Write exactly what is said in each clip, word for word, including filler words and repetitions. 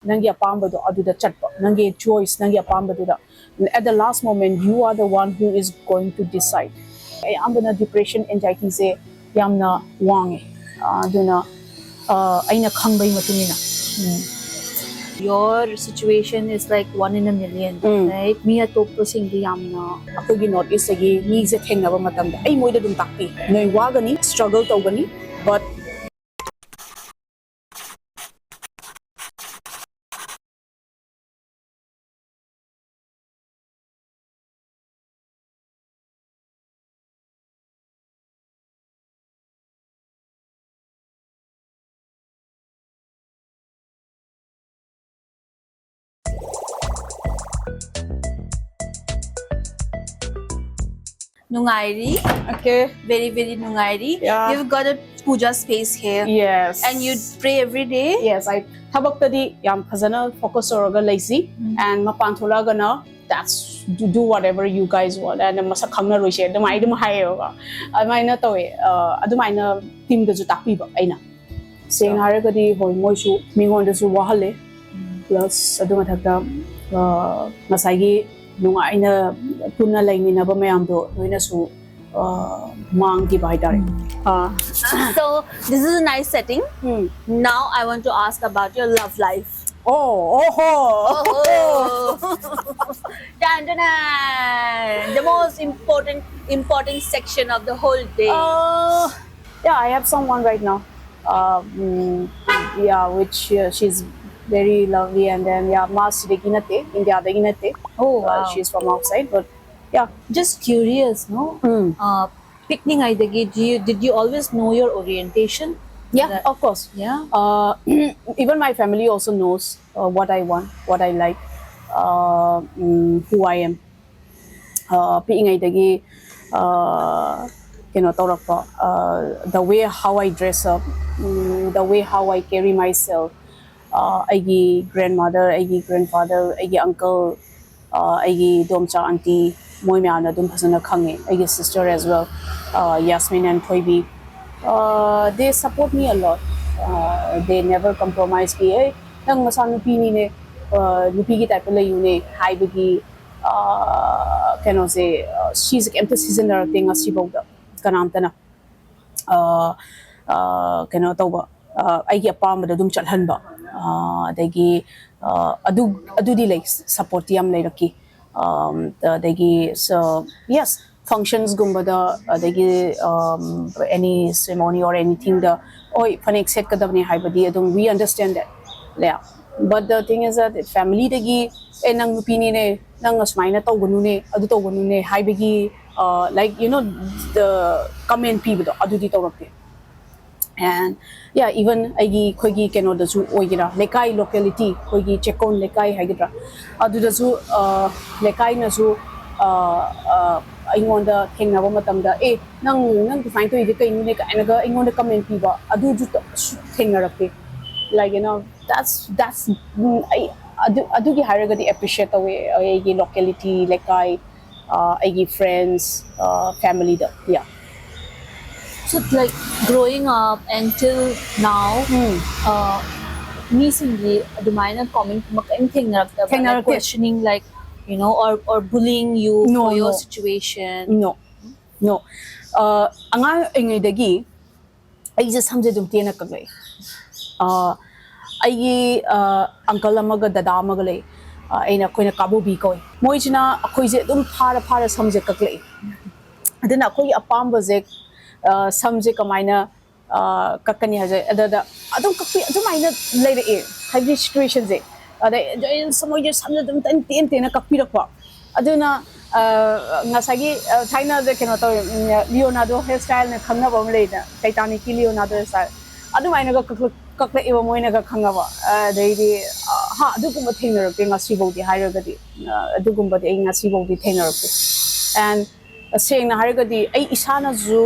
ꯅꯪꯒꯤ ꯑꯄꯥꯝꯕꯗꯣ ꯑꯗꯨꯗ ꯆꯠꯄ, ꯅꯪꯒꯤ choice, ꯅꯪꯒꯤ ꯑꯄꯥꯝꯕꯗꯨꯗ. At the last moment, you are the one who is going to decide. ꯑꯌꯥꯝꯕꯅ depression, anxiety ꯁꯦ ꯌꯥꯝꯅ ꯋꯥꯡꯉꯦ꯫ ꯑꯗꯨꯅ ꯑꯩꯅ ꯈꯪꯕꯒꯤ ꯃꯇꯨꯡ ꯏꯟꯅ. Your situation is like one in a million, Mm. Right? ꯃꯤ ꯑꯇꯣꯞꯄꯁꯤꯡꯗꯤ ꯌꯥꯝꯅ ꯑꯩꯈꯣꯏꯒꯤ North East ꯇꯒꯤ ꯃꯤꯁꯦ ꯊꯦꯡꯅꯕ ꯃꯇꯝꯗ ꯑꯩ ꯃꯣꯏꯗ ꯑꯗꯨꯝ ꯇꯥꯛꯄꯤ, ꯅꯣꯏ ꯋꯥꯒꯅꯤ, struggle ꯇꯧꯒꯅꯤ, but ꯅꯨꯡꯉꯥꯏꯔꯤ. Okay. Very, very ꯅꯨꯡꯉꯥꯏꯔꯤ. Yeah. You've got a puja space here. Yes. And you pray every day? Yes, I ꯊꯕꯛꯇꯗꯤ ꯌꯥꯝ ꯐꯖꯅ focus ꯇꯧꯔꯒ ꯂꯩꯁꯤ. Mm. And ꯃꯄꯥꯟ ꯊꯣꯛꯂꯛꯑꯒꯅ, that's, do whatever you guys want, and ꯃꯁꯛ ꯈꯪꯅꯔꯣꯏꯁꯦ, ꯑꯗꯨꯃꯥꯏꯅ ꯑꯗꯨꯝ ꯍꯥꯏꯌꯦꯕꯀꯣ. ꯑꯗꯨꯃꯥꯏꯅ ꯇꯧꯋꯦ. ꯑ, ꯑꯗꯨꯃꯥꯏꯅ team ꯗꯁꯨ ꯇꯥꯛꯄꯤꯕ ꯑꯩꯅ. ꯁꯦꯡꯅ ꯍꯥꯏꯔꯒꯗꯤ, ꯍꯣꯏ, ꯃꯣꯏꯁꯨ ꯃꯤꯉꯣꯟꯗꯁꯨ ꯋꯥꯍꯜꯂꯦ. Plus ꯑꯗꯨ ꯃꯊꯛꯇ, ꯑ, ꯉꯁꯥꯏꯒꯤ ꯅꯨꯡꯉꯥꯏꯅ ꯄꯨꯟꯅ ꯂꯩꯃꯤꯟꯅꯕ ꯃꯌꯥꯝꯗꯣ ꯂꯣꯏꯅꯁꯨ, ꯑ, ꯃꯥꯡꯈꯤꯕ ꯍꯥꯏꯇꯥꯔꯦ. ꯑ, So, this is a nice setting. Um. Now, I want to ask about your love life. Oh, oh, oh. Oh. Dun, dun, dun. The most important, important section of the whole day. Uh, yeah, I have someone right now. Uh, mm, yeah, which, uh, she's very lovely, and then, yeah, ꯃꯥ ꯁꯤꯗꯒꯤ ꯅꯠꯇꯦ, ꯏꯟꯗꯤꯌꯥꯗꯒꯤ ꯅꯠꯇꯦ. Oh, Uh, wow. She's from outside, but yeah. Just curious, no? Mm. Uh, ꯄꯤꯛꯅꯤꯡꯉꯩꯗꯒꯤ, do you, did you always know your orientation? Yeah, That- of course. Yeah. Uh, even my family also knows, uh, what I want, what I like, uh, mm, who I am. Uh, ꯄꯤꯛꯏꯉꯩꯗꯒꯤ, uh, ꯀꯩꯅꯣ ꯇꯧꯔꯛꯄ, uh, the way how I dress up, mm, the way how I carry myself, uh, ꯑꯩꯒꯤ grandmother, ꯑꯩꯒꯤ grandfather, ꯑꯩꯒꯤ uncle, ꯑ, ꯑꯩꯒꯤ ꯏꯗꯣꯝꯆꯥ, aunty, ꯃꯣꯏ ꯃꯌꯥꯝꯅ ꯑꯗꯨꯝ ꯐꯖꯅ ꯈꯪꯉꯦ, ꯑꯩꯒꯤ sister as well, ꯑ, Yasmin and Thoibi. Uh, they support me a lot. Uh, they never compromise me. ꯑꯦ, ꯅꯪ ꯃꯆꯥ ꯅꯨꯄꯤꯅꯤꯅꯦ, ꯅꯨꯄꯤꯒꯤ ꯇꯥꯏꯞꯇ ꯂꯩꯌꯨꯅꯦ ꯍꯥꯏꯕꯒꯤ ꯀꯩꯅꯣꯁꯦ, ꯁꯤꯁꯦ ꯀꯩꯝꯇ ꯁꯤꯖꯤꯟꯅꯔꯛꯇꯦ ꯉꯁꯤꯐꯥꯎꯗ ꯀꯅꯥꯝꯇꯅ꯫ ꯀꯩꯅꯣ ꯇꯧꯕ, ꯑꯩꯒꯤ ꯑꯄꯥꯝꯕꯗ ꯑꯗꯨꯝ ꯆꯠꯍꯟꯕ, ꯑꯗꯒꯤ ꯑꯗꯨ ꯑꯗꯨꯗꯤ ꯂꯩ, ꯁꯞꯄꯣꯔꯠꯇꯤ ꯌꯥꯝ ꯂꯩꯔꯛꯈꯤ꯫ ꯑꯗꯒꯤ, ꯌꯦꯁ, ꯐꯪꯁꯟꯁꯒꯨꯝꯕꯗ, ꯑꯗꯒꯤ ꯑꯦꯅꯤ ꯁꯦꯔꯦꯃꯣꯅꯤ ꯑꯣꯔ ꯑꯦꯅꯤꯊꯤꯡꯗ, ꯍꯣꯏ, ꯐꯅꯦꯛ ꯁꯦꯠꯀꯗꯕꯅꯤ ꯍꯥꯏꯕꯗꯤ ꯑꯗꯨꯝ we understand that, ꯂꯩ꯫ But the thing is that ꯐꯦꯃꯤꯂꯤꯗꯒꯤ, "ꯑꯦ, ꯅꯪ ꯅꯨꯄꯤꯅꯤꯅꯦ, ꯅꯪ ꯑꯁꯨꯃꯥꯏꯅ ꯇꯧꯒꯅꯨꯅꯦ, ꯑꯗꯨ ꯇꯧꯒꯅꯨꯅꯦ" ꯍꯥꯏꯕꯒꯤ, ꯂꯥꯏꯛ, ꯌꯨ ꯅꯣ, ꯗ ꯀꯃꯦꯟ ꯄꯤꯕꯗꯣ ꯑꯗꯨꯗꯤ ꯇꯧꯔꯛꯇꯦ꯫ And yeah, even ꯑꯩꯒꯤ, ꯑꯩꯈꯣꯏꯒꯤ ꯀꯩꯅꯣꯗꯁꯨ ꯑꯣꯏꯒꯦꯔꯥ, ꯂꯩꯀꯥꯏ, ꯂꯣꯀꯦꯂꯤꯇꯤ, ꯑꯩꯈꯣꯏꯒꯤ ꯆꯦꯛꯀꯣꯟ ꯂꯩꯀꯥꯏ ꯍꯥꯏꯒꯗ꯭ꯔꯥ, ꯑꯗꯨꯗꯁꯨ ꯂꯩꯀꯥꯏꯅꯁꯨ ꯑꯩꯉꯣꯟꯗ ꯊꯦꯡꯅꯕ ꯃꯇꯝꯗ, "ꯑꯦ, ꯅꯪ ꯅꯪ ꯁꯨꯃꯥꯏꯅ ꯇꯧꯔꯤꯗꯤ ꯀꯩꯅꯣꯅꯦ?" ꯀꯥꯏꯅꯒ ꯑꯩꯉꯣꯟꯗ ꯀꯃꯦꯟ ꯄꯤꯕ ꯑꯗꯨꯁꯨ ꯊꯦꯡꯅꯔꯛꯇꯦ꯫ Like, you know, that's that's ꯑꯩ ꯑꯗꯨ ꯑꯗꯨꯒꯤ ꯍꯥꯏꯔꯒꯗꯤ ꯑꯦꯄ꯭ꯔꯤꯁꯤꯌꯦꯠ ꯇꯧꯋꯦ ꯑꯩꯒꯤ ꯂꯣꯀꯦꯂꯤꯇꯤ, ꯂꯩꯀꯥꯏ, ꯑꯩꯒꯤ ꯐ꯭ꯔꯦꯟꯁ, ꯐꯦꯃꯤꯂꯤꯗ꯫ ꯌꯥ꯫ So, like, growing up until now, uh, ꯃꯤꯁꯤꯡꯒꯤ ꯑꯗꯨꯃꯥꯏꯅ ꯀꯃꯦꯟ ꯀꯨꯝꯕ ꯀꯔꯤꯝ ꯊꯦꯡꯅꯔꯛꯇꯕ꯭ꯔꯥ? Like, ꯊꯦꯡꯅꯔꯛꯇꯦ꯫ Questioning, like, you know, or or bullying you No, for your no. Situation? No, no. ꯑꯉꯥꯡ ꯑꯣꯏꯔꯤꯉꯩꯗꯒꯤ ꯑꯩꯁꯦ ꯁꯝꯁꯦ ꯑꯗꯨꯝ ꯇꯦꯟꯅ ꯀꯛꯂꯛꯑꯦ꯫ ꯑꯩꯒꯤ ꯑꯪꯀꯜ ꯑꯃꯒ ꯗꯗꯥ ꯑꯃꯒ ꯂꯩ꯫ ꯑꯩꯅ, ꯑꯩꯈꯣꯏꯅ ꯀꯥꯕꯣꯕꯤ ꯀꯧꯏ꯫ ꯃꯣꯏꯁꯤꯅ ꯑꯩꯈꯣꯏꯁꯦ ꯑꯗꯨꯝ ꯐꯥꯔ ꯐꯥꯔ ꯁꯝꯁꯦ ꯀꯛꯂꯛꯏ꯫ ꯑꯗꯨꯅ ꯑꯩꯈꯣꯏꯒꯤ ꯑꯄꯥꯝꯕꯁꯦ, ꯁꯝꯁꯦ ꯀꯃꯥꯏꯅ ꯀꯛꯀꯅꯤ ꯍꯥꯏꯁꯦ, ꯑꯗꯨꯗ ꯑꯗꯨꯝ ꯀꯛꯄꯤ, ꯑꯗꯨꯃꯥꯏꯅ ꯂꯩꯔꯛꯑꯦ꯫ ꯍꯥꯏꯕꯗꯤ ꯁꯤꯆꯨꯋꯦꯁꯟꯁꯦ, ꯑꯗꯩ ꯃꯣꯏꯁꯦ ꯁꯝꯁꯦ ꯑꯗꯨꯝ ꯇꯦꯟ ꯇꯦꯟ ꯇꯦꯟꯅ ꯀꯛꯄꯤꯔꯛꯄ꯫ ꯑꯗꯨꯅ ꯉꯁꯥꯏꯒꯤ ꯊꯥꯏꯅꯗ ꯀꯩꯅꯣ ꯇꯧꯋꯦ, ꯂꯤꯑꯣꯅꯥꯗꯣ ꯍꯦꯌꯔ ꯁ꯭ꯇꯥꯏꯜꯅ ꯈꯪꯅꯕ ꯑꯃ ꯂꯩꯗꯅ, ꯇꯩꯇꯥꯅꯤꯛꯀꯤ ꯂꯤꯑꯣꯅꯥꯗꯣ ꯍꯦꯌꯔ ꯁ꯭ꯇꯥꯏꯜ, ꯑꯗꯨꯃꯥꯏꯅꯒ ꯀꯛꯂꯛꯑꯦꯕ ꯃꯣꯏꯅꯒ ꯈꯪꯉꯕ꯫ ꯑꯗꯩꯗꯤ ꯍꯥ, ꯑꯗꯨꯒꯨꯝꯕ ꯊꯦꯡꯅꯔꯛꯇꯦ ꯉꯁꯤꯐꯥꯎꯗꯤ ꯍꯥꯏꯔꯒꯗꯤ꯫ ꯑꯗꯨꯒꯨꯝꯕꯗꯤ ꯑꯩ ꯉꯁꯤꯐꯥꯎꯗꯤ ꯊꯦꯡꯅꯔꯛꯇꯦ꯫ And ꯁꯦꯡꯅ ꯍꯥꯏꯔꯒꯗꯤ ꯑꯩ ꯏꯁꯥꯅꯁꯨ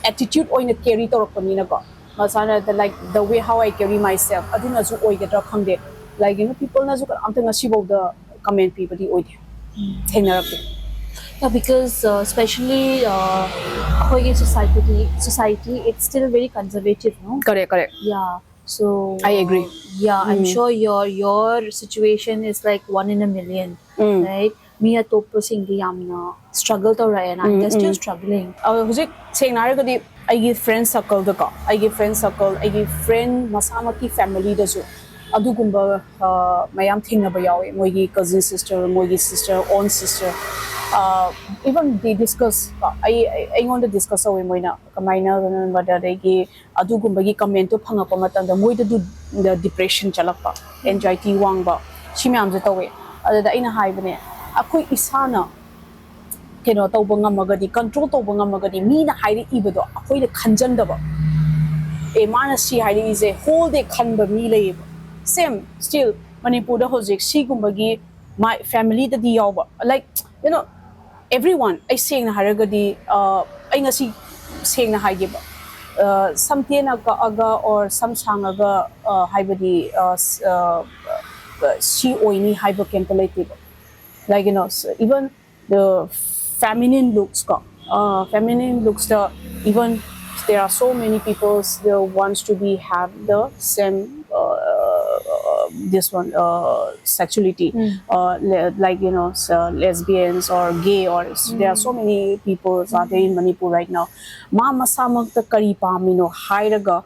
ꯑꯦꯇꯤꯇ꯭ꯌꯨꯠ ꯑꯣꯏꯅ ꯀꯦꯔꯤ ꯇꯧꯔꯛꯄꯅꯤꯅꯀꯣ, ꯃꯁꯥꯅ, like, the way how I carry myself, ꯑꯗꯨꯅꯁꯨ ꯑꯣꯏꯒꯗ꯭ꯔꯥ ꯈꯪꯗꯦ꯫ Like, you know, ꯄꯤꯄꯜꯅꯁꯨ ꯀꯅꯥꯝꯇ ꯉꯁꯤꯐꯥꯎꯗ ꯀꯃꯦꯟ ꯄꯤꯕꯗꯤ ꯑꯣꯏꯗꯦ, ꯊꯦꯡꯅꯔꯛꯇꯦ꯫ Yeah, because uh, especially uh, ꯑꯩꯈꯣꯏꯒꯤ society, society, it's still very conservative, no? Correct, correct. Yeah. So I agree. Yeah, I'm sure your your situation is like one in a million, right? ꯃꯤ ꯑꯇꯣꯞꯄꯁꯤꯡꯗꯤ ꯌꯥꯝꯅ struggle ꯇꯧꯔꯛꯑꯦꯅ, they're still struggling. ꯑ, ꯍꯧꯖꯤꯛ ꯁꯦꯡꯅ ꯍꯥꯏꯔꯒꯗꯤ ꯑꯩꯒꯤ friend circleꯗꯀꯣ, ꯑꯩꯒꯤ friend circle, ꯑꯩꯒꯤ friend ꯃꯁꯥꯃꯛꯀꯤ familyꯗꯁꯨ ꯑꯗꯨꯒꯨꯝꯕ ꯃꯌꯥꯝ ꯊꯦꯡꯅꯕ ꯌꯥꯎꯋꯦ꯫ ꯃꯣꯏꯒꯤ cousin sister, ꯃꯣꯏꯒꯤ sister, own sister, even they discuss, ꯑꯩ ꯑꯩꯉꯣꯟꯗ discuss ꯇꯧꯋꯦ ꯃꯣꯏꯅ ꯀꯃꯥꯏꯅ ꯕ꯭ꯔꯗꯔꯗꯒꯤ ꯑꯗꯨꯒꯨꯝꯕꯒꯤ commentꯇꯣ ꯐꯪꯉꯛꯄ ꯃꯇꯝꯗ ꯃꯣꯏꯗ depression ꯆꯠꯂꯛꯄ, anxiety ꯋꯥꯡꯕ, ꯁꯤ ꯃꯌꯥꯝꯁꯦ ꯇꯧꯋꯦ꯫ ꯑꯗꯨꯗ ꯑꯩꯅ ꯍꯥꯏꯕꯅꯦ, ꯑꯩꯈꯣꯏ ꯏꯁꯥꯅ ꯀꯩꯅꯣ ꯇꯧꯕ ꯉꯝꯃꯒꯗꯤ, control ꯇꯧꯕ ꯉꯝꯃꯒꯗꯤ, ꯃꯤꯅ ꯍꯥꯏꯔꯛꯏꯕꯗꯣ ꯑꯩꯈꯣꯏꯅ ꯈꯟꯖꯟꯗꯕ꯫ ꯑꯦ, ꯃꯥꯅ ꯁꯤ ꯍꯥꯏꯔꯛꯏꯁꯦ whole day ꯈꯟꯕ ꯃꯤ ꯂꯩꯌꯦꯕ꯫ Same still ꯃꯅꯤꯄꯨꯔꯗ ꯍꯧꯖꯤꯛ ꯁꯤꯒꯨꯝꯕꯒꯤ my familyꯗꯗꯤ ꯌꯥꯎꯕ, like, you know, everyone, ꯑꯩ ꯁꯦꯡꯅ ꯍꯥꯏꯔꯒꯗꯤ ꯑꯩ ꯉꯁꯤ ꯁꯦꯡꯅ ꯍꯥꯏꯒꯦꯕ, ꯁꯝ ꯇꯦꯟꯅ ꯀꯛꯑꯒ or ꯁꯝ ꯁꯥꯡꯉꯒ ꯍꯥꯏꯕꯗꯤ ꯁꯤ ꯑꯣꯏꯅꯤ ꯍꯥꯏꯕ ꯀꯩꯝꯇ ꯂꯩꯇꯦꯕ꯫ Like, you know, even the feminine looks ꯀꯣ, feminine looks, the even there are so many people still wants to be have the same this one, sexuality, like, you know, lesbians or gay, or there are so many people are there in Manipur right now. ꯃꯥ ꯃꯁꯥꯃꯛꯇ ꯀꯔꯤ ꯄꯥꯝꯃꯤꯅꯣ ꯍꯥꯏꯔꯒ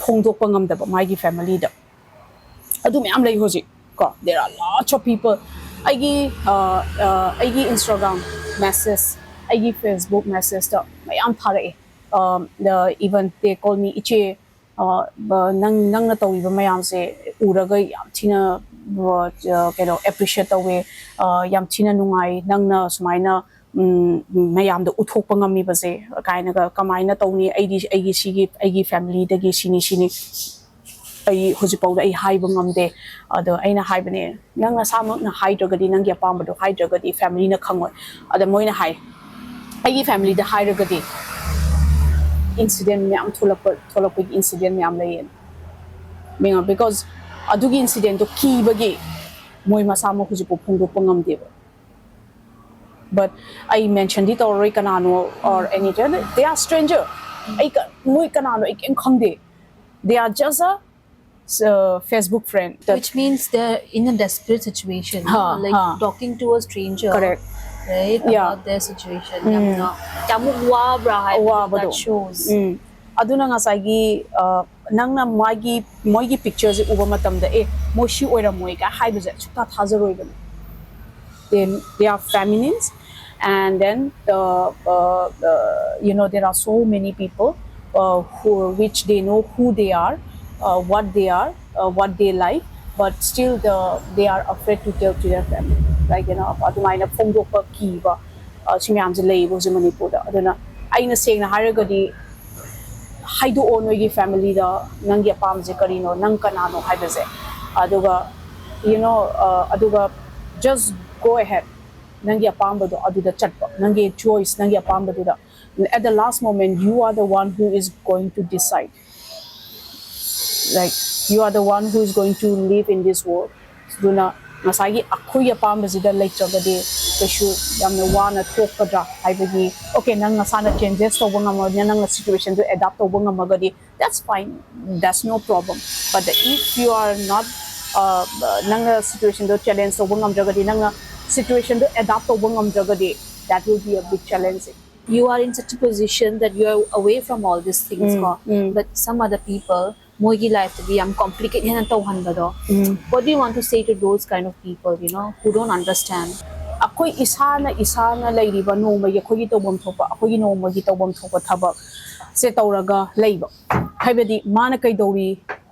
ꯐꯣꯡꯗꯣꯛꯄ ꯉꯝꯗꯕ ꯃꯥꯒꯤ familyꯗ꯫ ꯑꯗꯨ ꯃꯌꯥꯝ ꯂꯩ ꯍꯧꯖꯤꯛ ꯀꯣ, there are lots of people. ꯑꯩꯒꯤ ꯑꯩꯒꯤ Instagram message, ꯑꯩꯒꯤ Facebook messageꯇ ꯃꯌꯥꯝ ꯊꯥꯔꯛꯑꯦ꯫ Even they call me, "ꯏꯆꯦ, ꯅꯪ ꯅꯪꯅ ꯇꯧꯔꯤꯕ ꯃꯌꯥꯝꯁꯦ ꯎꯔꯒ ꯌꯥꯝ ꯊꯤꯅ ꯀꯩꯅꯣ appreciate ꯇꯧꯋꯦ, ꯌꯥꯝ ꯊꯤꯅ ꯅꯨꯡꯉꯥꯏ ꯅꯪꯅ ꯁꯨꯃꯥꯏꯅ ꯃꯌꯥꯝꯗ ꯎꯠꯊꯣꯛꯄ ꯉꯝꯃꯤꯕꯁꯦ" ꯀꯥꯏꯅꯒ꯫ "ꯀꯃꯥꯏꯅ ꯇꯧꯅꯤ, ꯑꯩꯗꯤ ꯑꯩꯒꯤ ꯁꯤꯒꯤ ꯑꯩꯒꯤ familyꯗꯒꯤ ꯁꯤꯅꯤ ꯁꯤꯅꯤ ꯑꯩ ꯍꯧꯖꯤꯛꯐꯥꯎꯗ ꯑꯩ ꯍꯥꯏꯕ ꯉꯝꯗꯦ꯫ ꯑꯗꯣ ꯑꯩꯅ ꯍꯥꯏꯕꯅꯦ, "ꯅꯪ ꯅꯁꯥꯃꯛꯅ ꯍꯥꯏꯗ꯭ꯔꯒꯗꯤ, ꯅꯪꯒꯤ ꯑꯄꯥꯝꯕꯗꯣ ꯍꯥꯏꯗ꯭ꯔꯒꯗꯤ familyꯅ ꯈꯪꯉꯣꯏ"꯫ ꯑꯗ ꯃꯣꯏꯅ ꯍꯥꯏ, "ꯑꯩꯒꯤ familyꯗ ꯍꯥꯏꯔꯒꯗꯤ incident ꯃꯌꯥꯝ ꯊꯣꯛꯂꯛꯄ ꯊꯣꯛꯂꯛꯄꯒꯤ incident ꯃꯌꯥꯝ ꯂꯩꯌꯦꯅ"꯫ Because ꯑꯗꯨꯒꯤ incidentꯇꯣ ꯀꯤꯕꯒꯤ ꯃꯣꯏ ꯃꯁꯥꯃꯛ ꯍꯧꯖꯤꯛꯐꯥꯎ ꯐꯣꯡꯗꯣꯛꯄ ꯉꯝꯗꯦꯕ꯫ But ꯑꯩ mentionꯗꯤ ꯇꯧꯔꯔꯣꯏ ꯀꯅꯥꯅꯣ or anything, they are stranger꯫ ꯑꯩ ꯃꯣꯏ ꯀꯅꯥꯅꯣ ꯑꯩ ꯀꯩꯝ ꯈꯪꯗꯦ꯫ They are just a uh, Facebook friend. Which means they're in a desperate situation, you know, Ha, like ha. Talking to a stranger, Correct. Right? Yeah. About their situation. Mm. ꯌꯥꯝꯅ ꯀꯌꯥꯃꯨꯛ ꯋꯥꯕ꯭ꯔꯥ ꯍꯥꯏꯕꯗꯣ ꯋꯥꯕꯗꯣ. That shows. ꯎꯝ꯫ ꯑꯗꯨꯅ ꯉꯁꯥꯏꯒꯤ ꯑ, ꯅꯪꯅ ꯃꯥꯒꯤ ꯃꯣꯏꯒꯤ ꯄꯤꯛꯆꯔꯁꯦ ꯎꯕ ꯃꯇꯝꯗ ꯑꯦ ꯃꯣꯏ ꯁꯤ ꯑꯣꯏꯔꯝꯃꯣꯏ ꯀꯥꯏ ꯍꯥꯏꯕꯁꯦ ꯁꯨꯛꯊꯥ ꯊꯥꯖꯔꯣꯏꯕꯅꯦ. They, they are feminines, and then uh, uh, uh, you know, there are so many people uh, who, which they know who they are, uh, what they are, uh, what they like, but still the, they are afraid to tell to their family. Like, you know, ꯑꯗꯨꯃꯥꯏꯅ ꯐꯣꯡꯗꯣꯛꯄ ꯀꯤꯕ ꯑ, ꯁꯤ ꯃꯌꯥꯝꯁꯦ ꯂꯩꯌꯦꯕ ꯍꯧꯖꯤꯛ ꯃꯅꯤꯄꯨꯔꯗ꯫ ꯑꯗꯨꯅ ꯑꯩꯅ ꯁꯦꯡꯅ ꯍꯥꯏꯔꯒꯗꯤ ꯍꯥꯏꯗꯣꯛꯑꯣ ꯅꯣꯏꯒꯤ ꯐꯦꯃꯤꯂꯤꯗ ꯅꯪꯒꯤ ꯑꯄꯥꯝꯕꯁꯦ ꯀꯔꯤꯅꯣ, ꯅꯪ ꯀꯅꯥꯅꯣ ꯍꯥꯏꯕꯁꯦ꯫ ꯑꯗꯨꯒ, you know, ꯑ, ꯑꯗꯨꯒ just go ahead, ꯅꯪꯒꯤ ꯑꯄꯥꯝꯕꯗꯣ ꯑꯗꯨꯗ ꯆꯠꯄ, ꯅꯪꯒꯤ choice, ꯅꯪꯒꯤ ꯑꯄꯥꯝꯕꯗꯨꯗ. At the last moment, you are the one who is going to decide. Like, you are the one who is going to live in this world. ꯑꯗꯨꯅ ꯉꯁꯥꯏꯒꯤ ꯑꯩꯈꯣꯏꯒꯤ ꯑꯄꯥꯝꯕꯁꯤꯗ ꯂꯩꯇ꯭ꯔꯒꯗꯤ ꯀꯩꯁꯨ ꯌꯥꯝꯅ ꯋꯥꯅ ꯊꯣꯛꯀꯗ꯭ꯔꯥ ꯍꯥꯏꯕꯒꯤ, okay, ꯅꯪ ꯅꯁꯥꯅ changes ꯇꯧꯕ ꯉꯝꯃꯕꯅꯤꯅ, ꯅꯪꯅ situationꯗꯨ adapt ꯇꯧꯕ ꯉꯝꯃꯒꯗꯤ, that's fine, that's no problem. But if you are not, uh, ꯅꯪꯅ situationꯗꯣ challenge ꯇꯧꯕ ꯉꯝꯗ꯭ꯔꯒꯗꯤ, ꯅꯪꯅ situationꯗꯣ adapt ꯇꯧꯕ ꯉꯝꯗ꯭ꯔꯒꯗꯤ, that will be a big challenge. You are in such a position that you are away from all these things, Mm, ko. Mm. But some other people, ꯃꯣꯏꯒꯤ life ꯇꯗꯤ ꯌꯥꯝ complicate ꯍꯦꯟꯅ ꯇꯧꯍꯟꯕꯗꯣ. Mm. What do you want to say to those kind of people, you know, who don't understand? ꯑꯩꯈꯣꯏ ꯏꯁꯥꯅ ꯏꯁꯥꯅ ꯂꯩꯔꯤꯕ ꯅꯣꯡꯃꯒꯤ ꯑꯩꯈꯣꯏꯒꯤ ꯇꯧꯐꯝ ꯊꯣꯛꯄ, ꯑꯩꯈꯣꯏꯒꯤ ꯅꯣꯡꯃꯒꯤ ꯇꯧꯐꯝ ꯊꯣꯛꯄ ꯊꯕꯛꯁꯦ ꯇꯧꯔꯒ ꯂꯩꯕ, ꯍꯥꯏꯕꯗꯤ ꯃꯥꯅ ꯀꯩꯗꯧꯔꯤ,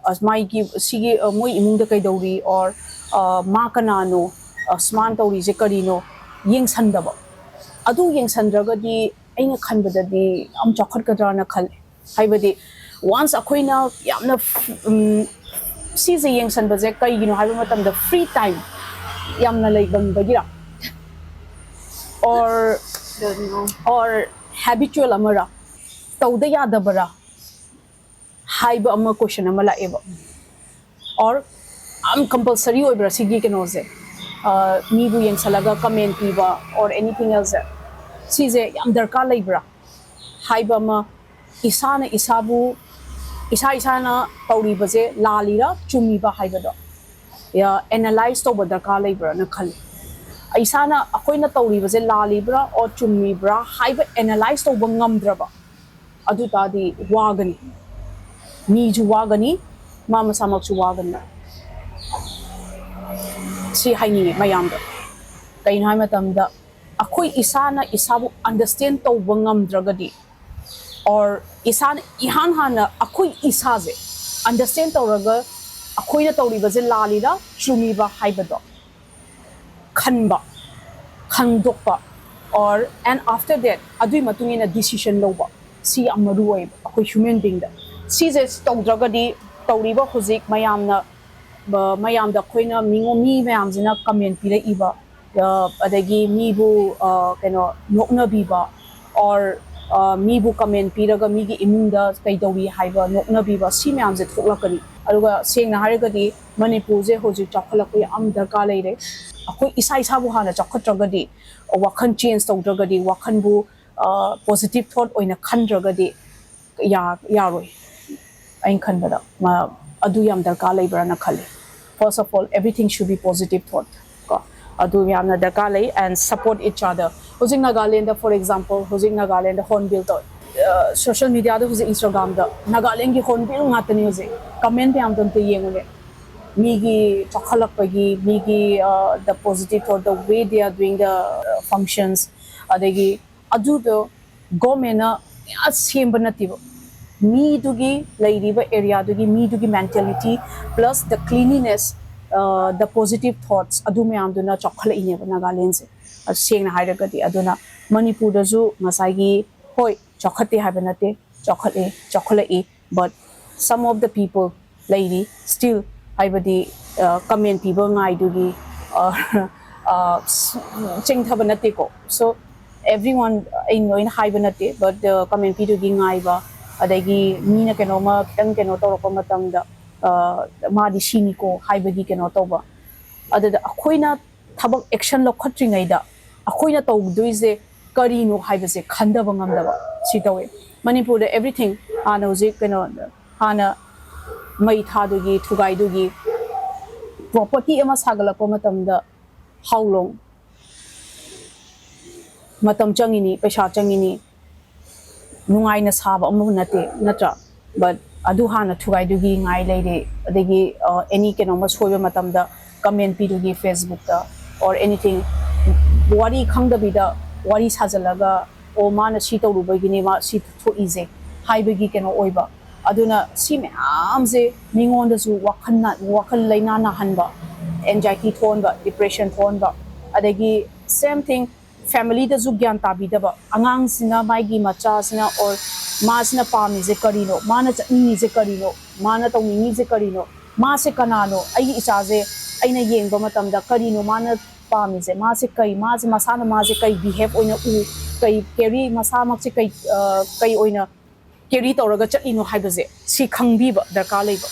ꯑ, ꯃꯥꯒꯤ ꯁꯤꯒꯤ, ꯑ, ꯃꯣꯏ ꯏꯃꯨꯡꯗ ꯀꯩꯗꯧꯔꯤ, or, ꯑ, ꯃꯥ ꯀꯅꯥꯅꯣ, ꯑ, ꯃꯥꯅ ꯇꯧꯔꯤꯁꯦ ꯀꯔꯤꯅꯣ ꯌꯦꯡꯁꯟꯗꯕ꯫ ꯑꯗꯨ ꯌꯦꯡꯁꯟꯗ꯭ꯔꯒꯗꯤ ꯑꯩꯅ ꯈꯟꯕꯗꯗꯤ ꯌꯥꯝ ꯆꯥꯎꯈꯠꯀꯗ꯭ꯔꯥꯅ ꯈꯜꯂꯦ꯫ ꯍꯥꯏꯕꯗꯤ once ꯑꯩꯈꯣꯏꯅ ꯌꯥꯝꯅ ꯎꯝ, ꯁꯤꯁꯦ ꯌꯦꯡꯁꯟꯕꯁꯦ ꯀꯩꯒꯤꯅꯣ ꯍꯥꯏꯕ ꯃꯇꯝꯗ free time ꯌꯥꯝꯅ ꯂꯩꯒꯟꯕꯒꯤꯔ, or or habitual ꯑꯃꯔ, ꯇꯧꯗ ꯌꯥꯗꯕꯔ ꯍꯥꯏꯕ ꯑꯃ question ꯑꯃ ꯂꯥꯛꯑꯦꯕ꯫ Or ꯌꯥꯝ compulsory ꯑꯣꯏꯕ꯭ꯔꯥ ꯁꯤꯒꯤ ꯀꯩꯅꯣꯁꯦ, ꯑ, ꯃꯤꯕꯨ ꯌꯦꯡꯁꯜꯂꯒ comment ꯄꯤꯕ or anything else, ꯁꯤꯁꯦ ꯌꯥꯝ ꯗꯔꯀꯥꯔ ꯂꯩꯕ꯭ꯔꯥ ꯍꯥꯏꯕ ꯑꯃ, ꯏꯁꯥꯅ ꯏꯁꯥꯕꯨ ꯏꯁꯥ ꯏꯁꯥꯅ ꯇꯧꯔꯤꯕꯁꯦ ꯂꯥꯜꯂꯤꯔꯥ ꯆꯨꯝꯃꯤꯕ ꯍꯥꯏꯕꯗꯣ ꯑꯦꯅꯥꯂꯥꯏꯁ ꯇꯧꯕ ꯗꯔꯀꯥꯔ ꯂꯩꯕ꯭ꯔꯥꯅ ꯈꯜꯂꯤ꯫ ꯏꯁꯥꯅ ꯑꯩꯈꯣꯏꯅ ꯇꯧꯔꯤꯕꯁꯦ ꯂꯥꯜꯂꯤꯕ꯭ꯔꯥ ꯑꯣꯔ ꯆꯨꯝꯃꯤꯕ꯭ꯔꯥ ꯍꯥꯏꯕ ꯑꯦꯅꯥꯂꯥꯏꯁ ꯇꯧꯕ ꯉꯝꯗ꯭ꯔꯕ ꯑꯗꯨ ꯇꯥꯔꯗꯤ ꯋꯥꯒꯅꯤ, ꯃꯤꯁꯨ ꯋꯥꯒꯅꯤ, ꯃꯥ ꯃꯁꯥꯃꯛꯁꯨ ꯋꯥꯒꯅꯤ꯫ ꯁꯤ ꯍꯥꯏꯅꯤꯡꯉꯦ ꯃꯌꯥꯝꯗ꯫ ꯀꯩꯅꯣ ꯍꯥꯏꯕ ꯃꯇꯝꯗ ꯑꯩꯈꯣꯏ ꯏꯁꯥꯅ ꯏꯁꯥꯕꯨ ꯑꯟꯗꯔꯁꯇꯦꯟ ꯇꯧꯕ ꯉꯝꯗ꯭ꯔꯒꯗꯤ ꯑꯣꯔ ꯏꯁꯥꯅ ꯏꯍꯥꯟ ꯍꯥꯟꯅ ꯑꯩꯈꯣꯏ ꯏꯁꯥꯁꯦ ꯑꯟꯗꯔꯁꯇꯦꯟ ꯇꯧꯔꯒ ꯑꯩꯈꯣꯏꯅ ꯇꯧꯔꯤꯕꯁꯦ ꯂꯥꯜꯂꯤꯔ ꯆꯨꯝꯃꯤꯕ ꯍꯥꯏꯕꯗꯣ ꯈꯟꯕ, ꯈꯪꯗꯣꯛꯄ, or and after that ꯑꯗꯨꯒꯤ ꯃꯇꯨꯡ ꯏꯟꯅ ꯗꯤꯁꯤꯖꯟ ꯂꯧꯕ, ꯁꯤ ꯌꯥꯝ ꯃꯔꯨ ꯑꯣꯏꯌꯦꯕ ꯑꯩꯈꯣꯏ ꯍ꯭ꯌꯨꯃꯦꯟ ꯕꯤꯡꯗ꯫ ꯁꯤꯁꯦ ꯇꯧꯗ꯭ꯔꯒꯗꯤ ꯇꯧꯔꯤꯕ ꯍꯧꯖꯤꯛ ꯃꯌꯥꯝꯅ ꯃꯌꯥꯝꯗ ꯑꯩꯈꯣꯏꯅ ꯃꯤꯉꯣꯟ ꯃꯤ ꯃꯌꯥꯝꯁꯤꯅ ꯀꯃꯦꯟ ꯄꯤꯔꯛꯏꯕ, ꯑꯗꯒꯤ ꯃꯤꯕꯨ ꯀꯩꯅꯣ ꯅꯣꯛꯅꯕꯤꯕ ꯑꯣꯔ ꯃꯤꯕꯨ ꯀꯃꯦꯟ ꯄꯤꯔꯒ ꯃꯤꯒꯤ ꯏꯃꯨꯡꯗ ꯀꯩꯗꯧꯏ ꯍꯥꯏꯕ ꯅꯣꯛꯅꯕꯤꯕ, ꯁꯤ ꯃꯌꯥꯝꯁꯦ ꯊꯣꯛꯂꯛꯀꯅꯤ꯫ ꯑꯗꯨꯒ ꯁꯦꯡꯅ ꯍꯥꯏꯔꯒꯗꯤ ꯃꯅꯤꯄꯨꯔꯁꯦ ꯍꯧꯖꯤꯛ ꯆꯥꯎꯈꯠꯂꯛꯄ ꯌꯥꯝ ꯗꯔꯀꯥꯔ ꯂꯩꯔꯦ꯫ ꯑꯩꯈꯣꯏ ꯏꯁꯥ ꯏꯁꯥꯕꯨ ꯍꯥꯟꯅ ꯆꯥꯎꯈꯠꯇ꯭ꯔꯒꯗꯤ, ꯋꯥꯈꯜ ꯆꯦꯟꯖ ꯇꯧꯗ꯭ꯔꯒꯗꯤ, ꯋꯥꯈꯜꯕꯨ ꯄꯣꯖꯤꯇꯤꯚ ꯊꯣꯠ ꯑꯣꯏꯅ ꯈꯟꯗ꯭ꯔꯒꯗꯤ ꯌꯥꯔꯣꯏ꯫ ꯑꯩꯅ ꯈꯟꯕꯗ ꯑꯗꯨ ꯌꯥꯝ ꯗꯔꯀꯥꯔ ꯂꯩꯕ꯭ꯔꯥꯅ ꯈꯜꯂꯤ꯫ First of all, everything should be positive thought. ꯀꯣ, ꯑꯗꯨ ꯌꯥꯝꯅ ꯗꯔꯀꯥꯔ ꯂꯩ꯫ And support each other. ꯍꯧꯖꯤꯛ ꯅꯥꯒꯥꯂꯦꯟꯗ, for example, ꯍꯧꯖꯤꯛ ꯅꯥꯒꯥꯂꯦꯟꯗ ꯍꯣꯔꯟꯕꯤꯜ ꯇꯧꯋꯦ꯫ ꯁꯣꯁꯤꯌꯦꯜ ꯃꯤꯗꯤꯌꯥꯗ ꯍꯧꯖꯤꯛ ꯏꯟꯁꯇꯥꯒ꯭ꯔꯥꯝꯗ ꯅꯥꯒꯥꯂꯦꯟꯒꯤ ꯍꯣꯔꯟꯕꯤꯜ ꯉꯥꯛꯇꯅꯤ ꯍꯧꯖꯤꯛ꯫ ꯀꯃꯦꯟ ꯃꯌꯥꯝꯗꯣ ꯑꯝꯇ ꯌꯦꯡꯉꯨꯅꯦ꯫ ꯃꯤꯒꯤ ꯆꯥꯎꯈꯠꯂꯛꯄꯒꯤ, ꯃꯤꯒꯤ the positive thought, the way they are doing the functions, ꯑꯗꯒꯤ ꯑꯗꯨꯗꯣ ꯒꯣꯔꯃꯦꯟꯅ ꯁꯦꯝꯕ ꯅꯠꯇꯦꯕ꯫ ꯃꯤꯗꯨꯒꯤ, ꯂꯩꯔꯤꯕ ꯑꯦꯔꯤꯌꯥꯗꯨꯒꯤ ꯃꯤꯗꯨꯒꯤ mentality plus the cleanliness, the positive thoughts, ꯑꯗꯨ ꯃꯌꯥꯝꯗꯨꯅ ꯆꯥꯎꯈꯠꯂꯛꯏꯅꯦꯕ ꯅꯥꯒꯥꯂꯦꯟꯁꯦ꯫ ꯁꯦꯡꯅ ꯍꯥꯏꯔꯒꯗꯤ꯫ ꯑꯗꯨꯅ ꯃꯅꯤꯄꯨꯔꯗꯁꯨ ꯉꯁꯥꯏꯒꯤ, ꯍꯣꯏ, ꯆꯥꯎꯈꯠꯇꯦ ꯍꯥꯏꯕ ꯅꯠꯇꯦ, ꯆꯥꯎꯈꯠꯂꯦ, ꯆꯥꯎꯈꯠꯂꯛꯏ, but some of the people ꯂꯩꯔꯤ still, ꯍꯥꯏꯕꯗꯤ ꯀꯃꯦꯟ ꯄꯤꯕ ꯉꯥꯏꯗꯨꯒꯤ ꯆꯤꯡꯊꯕ ꯅꯠꯇꯦꯀꯣ꯫ So everyone, ꯑꯩꯅ ꯂꯣꯏꯅ ꯍꯥꯏꯕ ꯅꯠꯇꯦ, but ꯀꯃꯦꯟ ꯄꯤꯗꯨꯒꯤ ꯉꯥꯏꯕ, ꯑꯗꯒꯤ ꯃꯤꯅ ꯀꯩꯅꯣꯝꯃ ꯈꯤꯇꯪ ꯀꯩꯅꯣ ꯇꯧꯔꯛꯄ ꯃꯇꯝꯗ ꯃꯥꯗꯤ ꯁꯤꯅꯤꯀꯣ ꯍꯥꯏꯕꯒꯤ ꯀꯩꯅꯣ ꯇꯧꯕ꯫ ꯑꯗꯨꯗ ꯑꯩꯈꯣꯏꯅ ꯊꯕꯛ ꯑꯦꯛꯁꯟ ꯂꯧꯈꯠꯇ꯭ꯔꯤꯉꯩꯗ ꯑꯩꯈꯣꯏꯅ ꯇꯧꯗꯣꯏꯁꯦ ꯀꯔꯤꯅꯣ ꯍꯥꯏꯕꯁꯦ ꯈꯟꯊꯕ ꯉꯝꯗꯕ, ꯁꯤ ꯇꯧꯋꯦ꯫ ꯃꯅꯤꯄꯨꯔꯗ everything, ꯍꯥꯟꯅ ꯍꯧꯖꯤꯛ ꯀꯩꯅꯣ ꯍꯥꯟꯅ ꯃꯩ ꯊꯥꯗꯨꯒꯤ, ꯊꯨꯒꯥꯏꯗꯨꯒꯤ, ꯄ꯭ꯔꯣꯄꯔꯇꯤ ꯑꯃ ꯁꯥꯒꯠꯂꯛꯄ ꯃꯇꯝꯗ how long ꯃꯇꯝ ꯆꯪꯉꯤꯅꯤ, ꯄꯩꯁꯥ ꯆꯪꯉꯤꯅꯤ, ꯅꯨꯡꯉꯥꯏꯅ ꯁꯥꯕ ꯑꯃꯐꯥꯎ ꯅꯠꯇꯦ, ꯅꯠꯇ꯭ꯔꯥ? But ꯑꯗꯨ ꯍꯥꯟꯅ ꯊꯨꯒꯥꯏꯗꯨꯒꯤ ꯉꯥꯏ ꯂꯩꯔꯦ꯫ ꯑꯗꯒꯤ ꯑꯦꯅꯤ ꯀꯩꯅꯣꯝꯃ ꯁꯣꯏꯕ ꯃꯇꯝꯗ ꯀꯃꯦꯟ ꯄꯤꯗꯨꯒꯤ ꯐꯦꯁꯕꯨꯛꯇ or anything, ꯋꯥꯔꯤ ꯈꯪꯗꯕꯤꯗ ꯋꯥꯔꯤ ꯁꯥꯖꯜꯂꯒ, "ꯑꯣ, ꯃꯥꯅ ꯁꯤ ꯇꯧꯔꯨꯕꯒꯤꯅꯤ ꯃꯥ ꯁꯤ ꯊꯣꯛꯏꯁꯦ" ꯍꯥꯏꯕꯒꯤ ꯀꯩꯅꯣ ꯑꯣꯏꯕ꯫ ꯑꯗꯨꯅ ꯁꯤ ꯃꯌꯥꯝꯁꯦ ꯃꯤꯉꯣꯟꯗꯁꯨ ꯋꯥꯈꯜ ꯅ-, ꯋꯥꯈꯜ ꯂꯩꯅꯥ ꯅꯥꯍꯟꯕ, ꯑꯦꯟꯖꯥꯏꯇꯤ ꯊꯣꯛꯍꯟꯕ, ꯗꯤꯄ꯭ꯔꯦꯁꯟ ꯊꯣꯛꯍꯟꯕ, ꯑꯗꯒꯤ same thing, ꯐꯦꯃꯤꯂꯤꯗꯁꯨ ꯒ꯭ꯌꯥꯟ ꯇꯥꯕꯤꯗꯕ꯫ ꯑꯉꯥꯡꯁꯤꯅ, ꯃꯥꯒꯤ ꯃꯆꯥꯁꯤꯅ or ꯃꯥꯁꯤꯅ ꯄꯥꯝꯃꯤꯁꯦ ꯀꯔꯤꯅꯣ, ꯃꯥꯅ ꯆꯠꯅꯤꯡꯉꯤꯁꯦ ꯀꯔꯤꯅꯣ, ꯃꯥꯅ ꯇꯧꯅꯤꯡꯉꯤꯁꯦ ꯀꯔꯤꯅꯣ, ꯃꯥꯁꯦ ꯀꯅꯥꯅꯣ, ꯑꯩꯒꯤ ꯏꯆꯥꯁꯦ ꯑꯩꯅ ꯌꯦꯡꯕ ꯃꯇꯝꯗ ꯀꯔꯤꯅꯣ ꯃꯥꯅ ꯄꯥꯝꯃꯤꯁꯦ, ꯃꯥꯁꯦ ꯀꯩ, ꯃꯥꯁꯦ ꯃꯁꯥꯅ ꯃꯥꯁꯦ ꯀꯩ ꯕꯤꯍꯦꯞ ꯑꯣꯏꯅ ꯎ, ꯀꯩ ꯀꯦꯔꯤ, ꯃꯁꯥꯃꯛꯁꯦ ꯀꯩ, ꯑ, ꯀꯩ ꯑꯣꯏꯅ ꯀꯦꯔꯤ ꯇꯧꯔꯒ ꯆꯠꯂꯤꯅꯣ ꯍꯥꯏꯕꯁꯦ ꯁꯤ ꯈꯪꯕꯤꯕ ꯗꯔꯀꯥꯔ ꯂꯩꯕ꯫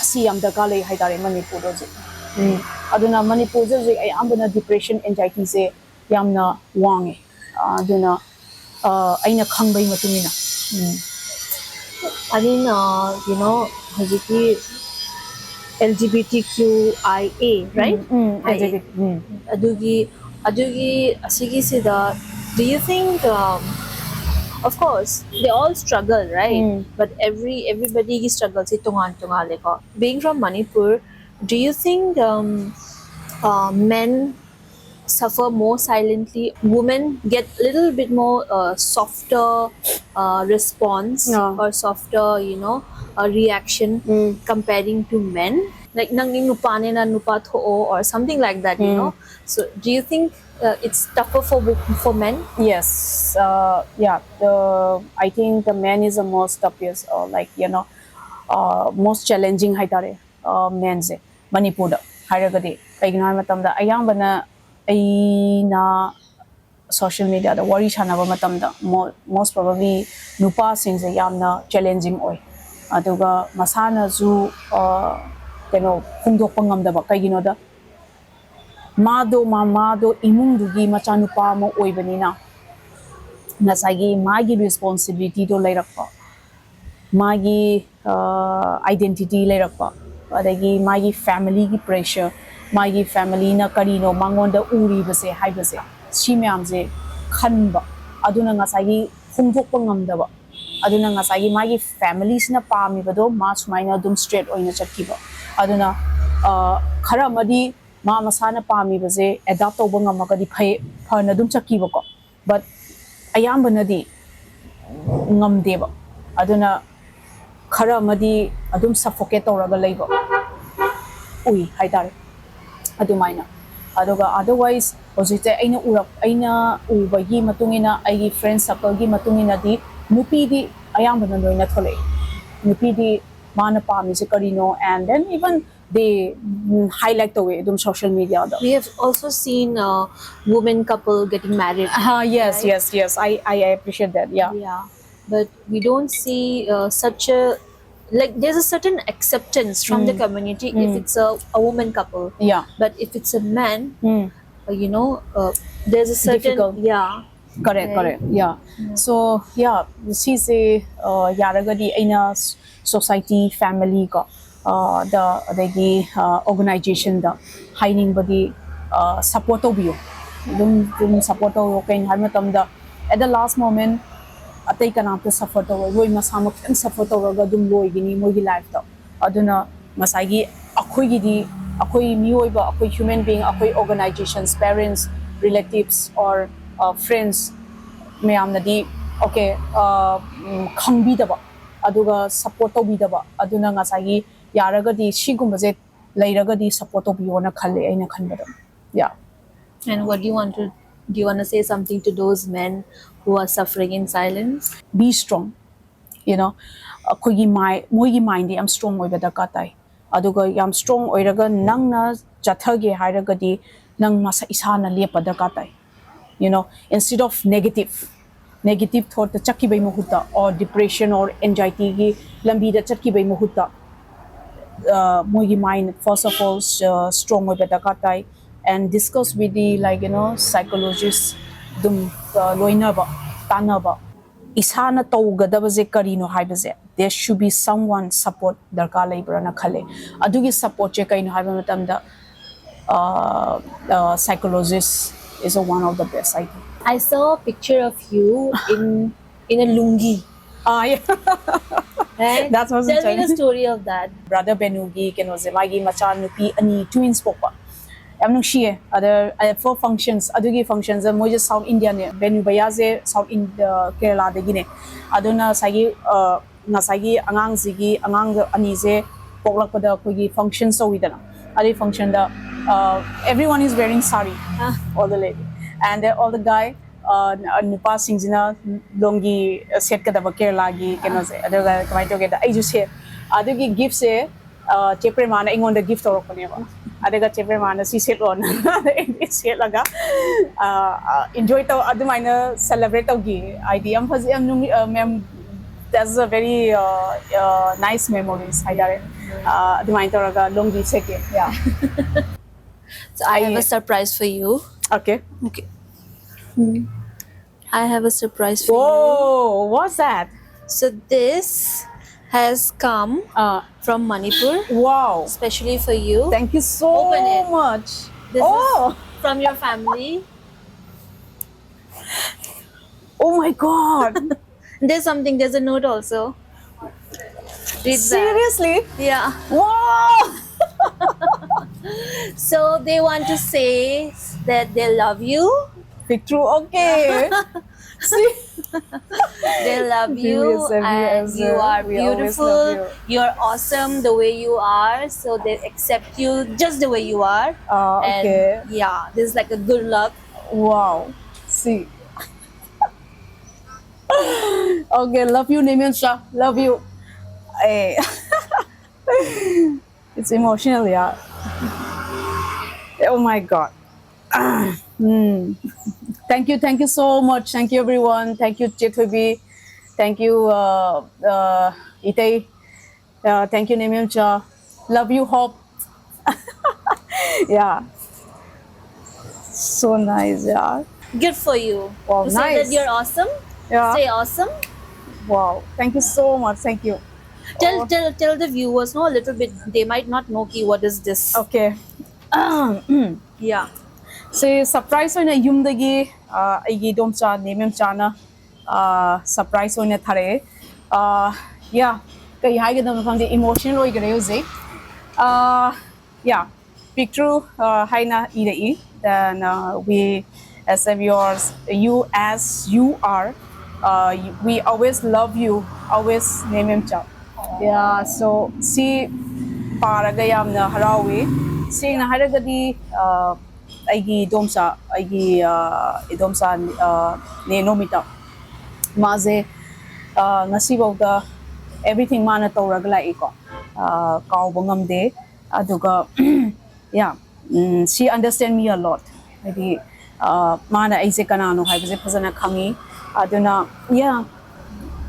ꯑꯁꯤ ꯌꯥꯝ ꯗꯔꯀꯥꯔ ꯂꯩ ꯍꯥꯏꯇꯥꯔꯦ ꯃꯅꯤꯄꯨꯔꯗ ꯍꯧꯖꯤꯛ꯫ ꯎꯝ꯫ ꯑꯗꯨꯅ ꯃꯅꯤꯄꯨꯔꯁꯦ ꯍꯧꯖꯤꯛ ꯑꯌꯥꯝꯕꯅ ꯗꯤꯄ꯭ꯔꯦꯁꯟ, ꯑꯦꯟꯖꯥꯏꯇꯤꯁꯦ ꯌꯥꯝꯅ ꯋꯥꯡꯉꯦ꯫ ꯑ, ꯑꯗꯨꯅ, ꯑ, ꯑꯩꯅ ꯈꯪꯕꯒꯤ ꯃꯇꯨꯡ ꯏꯟꯅ꯫ ꯎꯝ꯫ I mean, uh, you know, ꯍꯧꯖꯤꯛꯀꯤ L G B T Q I A, right? Um, um, I A. Anxiety, um. ꯑꯗꯨꯒꯤ ꯑꯗꯨꯒꯤ ꯑꯁꯤꯒꯤꯁꯤꯗ, do you think, um, of course they all struggle, right? Um. But every everybodyꯒꯤ struggleꯁꯤ ꯇꯣꯉꯥꯟ ꯇꯣꯉꯥꯜꯂꯦꯀꯣ. Being from Manipur, do you think, um, uh, men suffer more silently? Women get a little bit more, uh, softer, uh, response Yeah. or softer, you know, uh, reaction Mm. comparing to men. Like, "ꯅꯪꯗꯤ ꯅꯨꯄꯥꯅꯤꯅ ꯅꯨꯄꯥ ꯊꯣꯛꯑꯣ," or something like that, you Mm. know. So, do you think, uh, it's tougher for wo- for men? Yes, uh, yeah. The, I think the man is the most toughest, or like, you know, uh, most challenging ꯍꯥꯏꯇꯥꯔꯦ, uh, ꯃꯦꯟꯁꯦ ꯃꯅꯤꯄꯨꯔꯗ ꯍꯥꯏꯔꯒꯗꯤ꯫ ꯀꯩꯒꯤꯅꯣ ꯍꯥꯏꯕ ꯃꯇꯝꯗ ꯑꯌꯥꯝꯕꯅ ꯑꯩꯅ social mediaꯗ ꯋꯥꯔꯤ ꯁꯥꯟꯅꯕ ꯃꯇꯝꯗ mo- most probably ꯅꯨꯄꯥꯁꯤꯡꯁꯦ ꯌꯥꯝꯅ challenging ꯑꯣꯏ꯫ ꯑꯗꯨꯒ ꯃꯁꯥꯅꯁꯨ, ꯑ, ꯀꯩꯅꯣ ꯐꯣꯡꯗꯣꯛꯄ ꯉꯝꯗꯕ꯫ ꯀꯩꯒꯤꯅꯣꯗ ꯃꯥꯗꯣ ꯃꯥ- ꯃꯥꯗꯣ ꯏꯃꯨꯡꯗꯨꯒꯤ ꯃꯆꯥꯅꯨꯄꯥ ꯑꯃ ꯑꯣꯏꯕꯅꯤꯅ ꯉꯁꯥꯏꯒꯤ ꯃꯥꯒꯤ ꯔꯦꯁꯄꯣꯟꯁꯤꯕꯤꯂꯤꯇꯤꯗꯣ ꯂꯩꯔꯛꯄ꯫ ꯃꯥꯒꯤ ꯑꯥꯏꯗꯦꯟꯇꯤꯇꯤ ꯂꯩꯔꯛꯄ, ꯑꯗꯒꯤ ꯃꯥꯒꯤ ꯐꯦꯃꯤꯂꯤꯒꯤ ꯄ꯭ꯔꯦꯁꯔ, ꯃꯥꯒꯤ ꯐꯦꯃꯤꯂꯤꯅ ꯀꯔꯤꯅꯣ ꯃꯉꯣꯟꯗ ꯎꯔꯤꯕꯁꯦ ꯍꯥꯏꯕꯁꯦ, ꯁꯤ ꯃꯌꯥꯝꯁꯦ ꯈꯟꯕ, ꯑꯗꯨꯅ ꯉꯁꯥꯏꯒꯤ ꯐꯣꯡꯗꯣꯛꯄ ꯉꯝꯗꯕ꯫ ꯑꯗꯨꯅ ꯉꯁꯥꯏꯒꯤ ꯃꯥꯒꯤ ꯐꯦꯃꯤꯂꯤꯁꯤꯅ ꯄꯥꯝꯃꯤꯕꯗꯣ ꯃꯥ ꯁꯨꯃꯥꯏꯅ ꯑꯗꯨꯝ ꯁ꯭ꯇ꯭ꯔꯦꯠ ꯑꯣꯏꯅ ꯆꯠꯈꯤꯕ꯫ ꯑꯗꯨꯅ ꯈꯔ ꯑꯃꯗꯤ ꯃꯥ ꯃꯁꯥꯅ ꯄꯥꯝꯃꯤꯕꯁꯦ ꯑꯦꯗꯥꯞ ꯇꯧꯕ ꯉꯝꯃꯒꯗꯤ ꯐꯩ, ꯐꯅ ꯑꯗꯨꯝ ꯆꯠꯈꯤꯕꯀꯣ꯫ ꯕꯠ ꯑꯌꯥꯝꯕꯅꯗꯤ ꯉꯝꯗꯦꯕ꯫ ꯑꯗꯨꯅ ꯈꯔ ꯑꯃꯗꯤ ꯑꯗꯨꯝ ꯁꯐꯣꯀꯦꯠ ꯇꯧꯔꯒ ꯂꯩꯕ ꯎꯏ ꯍꯥꯏꯇꯥꯔꯦ꯫ ꯑꯗꯨꯃꯥꯏꯅ꯫ ꯑꯗꯨꯒ ꯑꯗꯔꯋꯥꯏꯁ ꯍꯧꯖꯤꯛꯁꯦ ꯑꯩꯅ ꯎꯔꯛ ꯑꯩꯅ ꯎꯕꯒꯤ ꯃꯇꯨꯡ ꯏꯟꯅ, ꯑꯩꯒꯤ ꯐ꯭ꯔꯦꯟ ꯁꯔꯀꯜꯒꯤ ꯃꯇꯨꯡ ꯏꯟꯅꯗꯤ, ꯅꯨꯄꯤꯗꯤ ꯑꯌꯥꯝꯕꯅ ꯂꯣꯏꯅ ꯊꯣꯛꯂꯛꯑꯦ꯫ ꯅꯨꯄꯤꯗꯤ ꯃꯥꯅ ꯄꯥꯝꯃꯤꯁꯦ ꯀꯔꯤꯅꯣ, and then even they highlight ꯇꯧꯋꯦ ꯑꯗꯨꯝ ꯁꯣꯁꯤꯌꯦꯜ ꯃꯦꯗꯤꯌꯥꯗ꯫ We have also seen a woman couple getting married. Ah, yes, yes, yes. I, I, I appreciate that. Yeah. Yeah, but we don't see uh, such a, like, there's a certain acceptance from the community if it's a, a woman couple. Yeah. But if it's a man, Mm. uh, you know, uh, there's a certain Difficult. Yeah. Correct, correct. Yeah. So, yeah, ꯁꯤꯁꯦ, uh, ꯌꯥꯔꯒꯗꯤ ꯑꯩꯅ society, family ꯀꯣ, uh, ꯗ, ꯑꯗꯒꯤ ꯑꯣꯔꯒꯅꯥꯏꯖꯦꯁꯟꯗ ꯍꯥꯏꯅꯤꯡꯕꯗꯤ, uh, support ꯇꯧꯕꯤꯌꯨ꯫ ꯑꯗꯨꯝ ꯑꯗꯨꯝ support ꯇꯧꯔꯣ꯫ ꯀꯩꯅꯣ ꯍꯥꯏꯕ ꯃꯇꯝꯗ, at the last moment, ꯑꯇꯩ ꯀꯅꯥꯝꯇ ꯁꯐꯔ ꯇꯧꯔꯣꯏ, ꯃꯣꯏ ꯃꯁꯥꯃꯛ ꯈꯤꯇꯪ ꯁꯐꯔ ꯇꯧꯔꯒ ꯑꯗꯨꯝ ꯂꯣꯏꯒꯅꯤ ꯃꯣꯏꯒꯤ ꯂꯥꯏꯐꯇꯣ꯫ ꯑꯗꯨꯅ ꯉꯁꯥꯏꯒꯤ ꯑꯩꯈꯣꯏꯒꯤꯗꯤ, ꯑꯩꯈꯣꯏ ꯃꯤꯑꯣꯏꯕ, ꯑꯩꯈꯣꯏ ꯍ꯭ꯌꯨꯃꯦꯟ ꯕꯤꯡ, ꯑꯩꯈꯣꯏ organizations, parents, relatives or friends ꯃꯌꯥꯝꯅꯗꯤ, okay, ꯈꯪꯕꯤꯗꯕ, ꯑꯗꯨꯒ ꯁꯞꯄꯣꯔꯠ ꯇꯧꯕꯤꯗꯕ꯫ ꯑꯗꯨꯅ ꯉꯁꯥꯏꯒꯤ ꯌꯥꯔꯒꯗꯤ ꯁꯤꯒꯨꯝꯕꯁꯦ ꯂꯩꯔꯒꯗꯤ ꯁꯞꯄꯣꯔꯠ ꯇꯧꯕꯤꯌꯣꯅ ꯈꯜꯂꯦ ꯑꯩꯅ ꯈꯟꯕꯗ꯫ Yeah. And what do you want to, do you want to say something to those men who are suffering in silence? Be strong. You know, ꯑꯩꯈꯣꯏꯒꯤ ꯃꯥꯏ ꯃꯣꯏꯒꯤ ꯃꯥꯏꯟꯗꯤ ꯌꯥꯝ ꯁ꯭ꯇꯔꯣꯡ ꯑꯣꯏꯕ ꯗꯔꯀꯥꯔ ꯇꯥꯏ꯫ ꯑꯗꯨꯒ ꯌꯥꯝ ꯁ꯭ꯇꯔꯣꯡ ꯑꯣꯏꯔꯒ ꯅꯪꯅ ꯆꯠꯊꯒꯦ ꯍꯥꯏꯔꯒꯗꯤ ꯅꯪ ꯃꯁꯥ ꯏꯁꯥꯅ ꯂꯦꯞꯄ ꯗꯔꯀꯥꯔ ꯇꯥꯏ꯫ You know, instead of negative, negative thoughtꯇ ꯆꯠꯈꯤꯕꯩ ꯃꯍꯨꯠꯇ, or depression or anxietyꯒꯤ ꯂꯝꯕꯤꯗ ꯆꯠꯈꯤꯕꯩ ꯃꯍꯨꯠꯇ, uh, ꯃꯣꯏꯒꯤ mind, first of all, uh, strong ꯑꯣꯏꯕ ꯗꯔꯀꯥꯔ ꯇꯥꯏ꯫ And discuss with the, like, you know, psychologist, ꯑꯗꯨꯝ, uh, ꯂꯣꯏꯅꯕ, ꯇꯥꯟꯅꯕ꯫ ꯏꯁꯥꯅ ꯇꯧꯒꯗꯕꯁꯦ ꯀꯔꯤꯅꯣ ꯍꯥꯏꯕꯁꯦ, there should be someone support ꯗꯔꯀꯥꯔ ꯂꯩꯕ꯭ꯔꯥꯅ ꯈꯜꯂꯦ꯫ ꯑꯗꯨꯒꯤ supportꯁꯦ ꯀꯩꯅꯣ ꯍꯥꯏꯕ ꯃꯇꯝꯗ, psychologist is a one of the best, I think. I saw a picture of you in in a lungi. Ah, yeah. Right? That's what Tell me the story of that. Brother ꯕꯦꯅꯨꯒꯤ ꯀꯩꯅꯣꯁꯦ, ꯃꯥꯒꯤ ꯃꯆꯥ ꯅꯨꯄꯤ ꯑꯅꯤ, twins ꯄꯣꯛꯄ꯫ ꯌꯥꯝ ꯅꯨꯡꯁꯤꯌꯦ꯫ ꯑꯗ, for functions, ꯑꯗꯨꯒꯤ functionꯁꯦ, ꯃꯣꯏꯁꯦ South Indiaꯅꯦ, ꯕꯦꯅꯨ ꯚꯩꯌꯥꯁꯦ South India, ꯀꯦꯔꯂꯥꯗꯒꯤꯅꯦ꯫ ꯑꯗꯨꯅ ꯉꯁꯥꯏꯒꯤ, ꯉꯁꯥꯏꯒꯤ ꯑꯉꯥꯡꯁꯤꯒꯤ, ꯑꯉꯥꯡ ꯑꯅꯤꯁꯦ ꯄꯣꯛꯂꯛꯄꯗ ꯑꯩꯈꯣꯏꯒꯤ functions ꯇꯧꯋꯤꯗꯅ, ꯑꯗꯨꯒꯤ functionꯗ, everyone is wearing sari, all the lady, and then all the guy, ꯅꯨꯄꯥꯁꯤꯡꯁꯤꯅ ꯂꯣꯡꯒꯤ ꯁꯦꯠꯀꯗꯕ ꯀꯦꯔꯂꯥꯒꯤ ꯀꯩꯅꯣꯁꯦ꯫ ꯑꯗꯨꯒ ꯀꯃꯥꯏꯅ ꯇꯧꯒꯦꯗ, ꯑꯩꯁꯨ ꯁꯦꯠ ꯑꯗꯨꯒꯤ giftꯁꯦ, ꯆꯦ ꯄ꯭ꯔꯦꯃꯥꯅ ꯑꯩꯉꯣꯟꯗ gift ꯇꯧꯔꯛꯄꯅꯦꯕ꯫ ꯑꯗꯨꯒ ꯆꯦ ꯄ꯭ꯔꯦꯃꯥꯅ "ꯁꯤ ꯁꯦꯠꯂꯣꯅ" ꯑꯩꯗꯤ ꯁꯦꯠꯂꯒ enjoy ꯇꯧ, ꯑꯗꯨꯃꯥꯏꯅ celebrate ꯇꯧꯈꯤ꯫ ꯍꯥꯏꯗꯤ ꯌꯥꯝ ꯐꯖꯩ, ꯌꯥꯝ ꯅꯨꯡꯉꯥꯏ꯫ Ma'am, that's a very nice memories ꯍꯥꯏꯇꯥꯔꯦ꯫ ꯑꯗꯨꯃꯥꯏꯅ ꯇꯧꯔꯒ ꯂꯣꯡꯒꯤ ꯁꯦꯠꯀꯦ꯫ Yeah. So I have a surprise for you. Okay. Okay. I have a surprise for you. Whoa, what's that? So this has come Uh, from Manipur, wow. Especially for you. Thank you so Open it. much. This Oh, is from your family. Oh my God. There's something, there's a note also. Read that. Seriously? Yeah. Wow. So they want to say that they love you. Pick through. Okay. See? They love you, Yes, every- and yes, you are we always beautiful. Love you. You're awesome the way you are. So they accept you just the way you are. Uh, And okay. Yeah, this is like a good luck. Wow. See. Okay, love you, Naemin Shah. Love you. Hey. It's emotional, yeah. Oh my God. Mm. Thank you, thank you so much. Thank you, everyone. Thank you, Chithubi. Thank you, uh, uh, Itay. Uh, thank you, Naemin Shah. Love you, Hope. Yeah. So nice, yeah. Good for you. Wow, To say nice. That you're awesome. Yeah. Say awesome. Wow, thank you so much. Thank you. Tell tell tell the viewers, no, a little bit. They might not know ki what is this. Okay. Yeah. ꯁꯤ surprise ꯑꯣꯏꯅ ꯌꯨꯝꯗꯒꯤ ꯑ, ꯑꯩꯒꯤ ꯏꯗꯣꯝꯆꯥ ꯅꯦꯃꯦꯝꯆꯥꯅ surprise ꯑꯣꯏꯅ ꯊꯥꯔꯛꯑꯦ꯫ ꯌꯥ, ꯀꯩ ꯍꯥꯏꯒꯗꯕꯅꯣ ꯈꯪꯗꯦ, ꯏꯃꯣꯁꯅꯦꯜ ꯑꯣꯏꯈꯔꯦ ꯍꯧꯖꯤꯛ꯫ ꯌꯥ, ꯄꯤꯛꯇ꯭ꯔꯨ ꯍꯥꯏꯅ ꯏꯔꯛꯏ꯫ Then we, as if yours, you as you are, we always love you, always ꯅꯦꯃꯦꯝꯆꯥ꯫ ꯌꯥ, ꯁꯣ ꯁꯤ ꯄꯥꯔꯒ ꯌꯥꯝꯅ ꯍꯔꯥꯎꯏ꯫ ꯁꯦꯡꯅ ꯍꯥꯏꯔꯒꯗꯤ ꯑꯩꯒꯤ ꯏꯗꯣꯝꯆꯥ, ꯑꯩꯒꯤ ꯏꯗꯣꯝꯆꯥ ꯅꯦ ꯅꯣꯃꯤꯇꯥ, ꯃꯥꯁꯦ ꯉꯁꯤꯐꯥꯎꯗ ꯑꯦꯕ꯭ꯔꯤꯊꯤꯡ ꯃꯥꯅ ꯇꯧꯔꯒ ꯂꯥꯛꯏꯀꯣ꯫ ꯀꯥꯎꯕ ꯉꯝꯗꯦ꯫ ꯑꯗꯨꯒ ꯌꯥ, she understand me a lot. ꯍꯥꯏꯗꯤ ꯃꯥꯅ ꯑꯩꯁꯦ ꯀꯅꯥꯅꯣ ꯍꯥꯏꯕꯁꯦ ꯐꯖꯅ ꯈꯪꯉꯤ꯫ ꯑꯗꯨꯅ ꯌꯥ,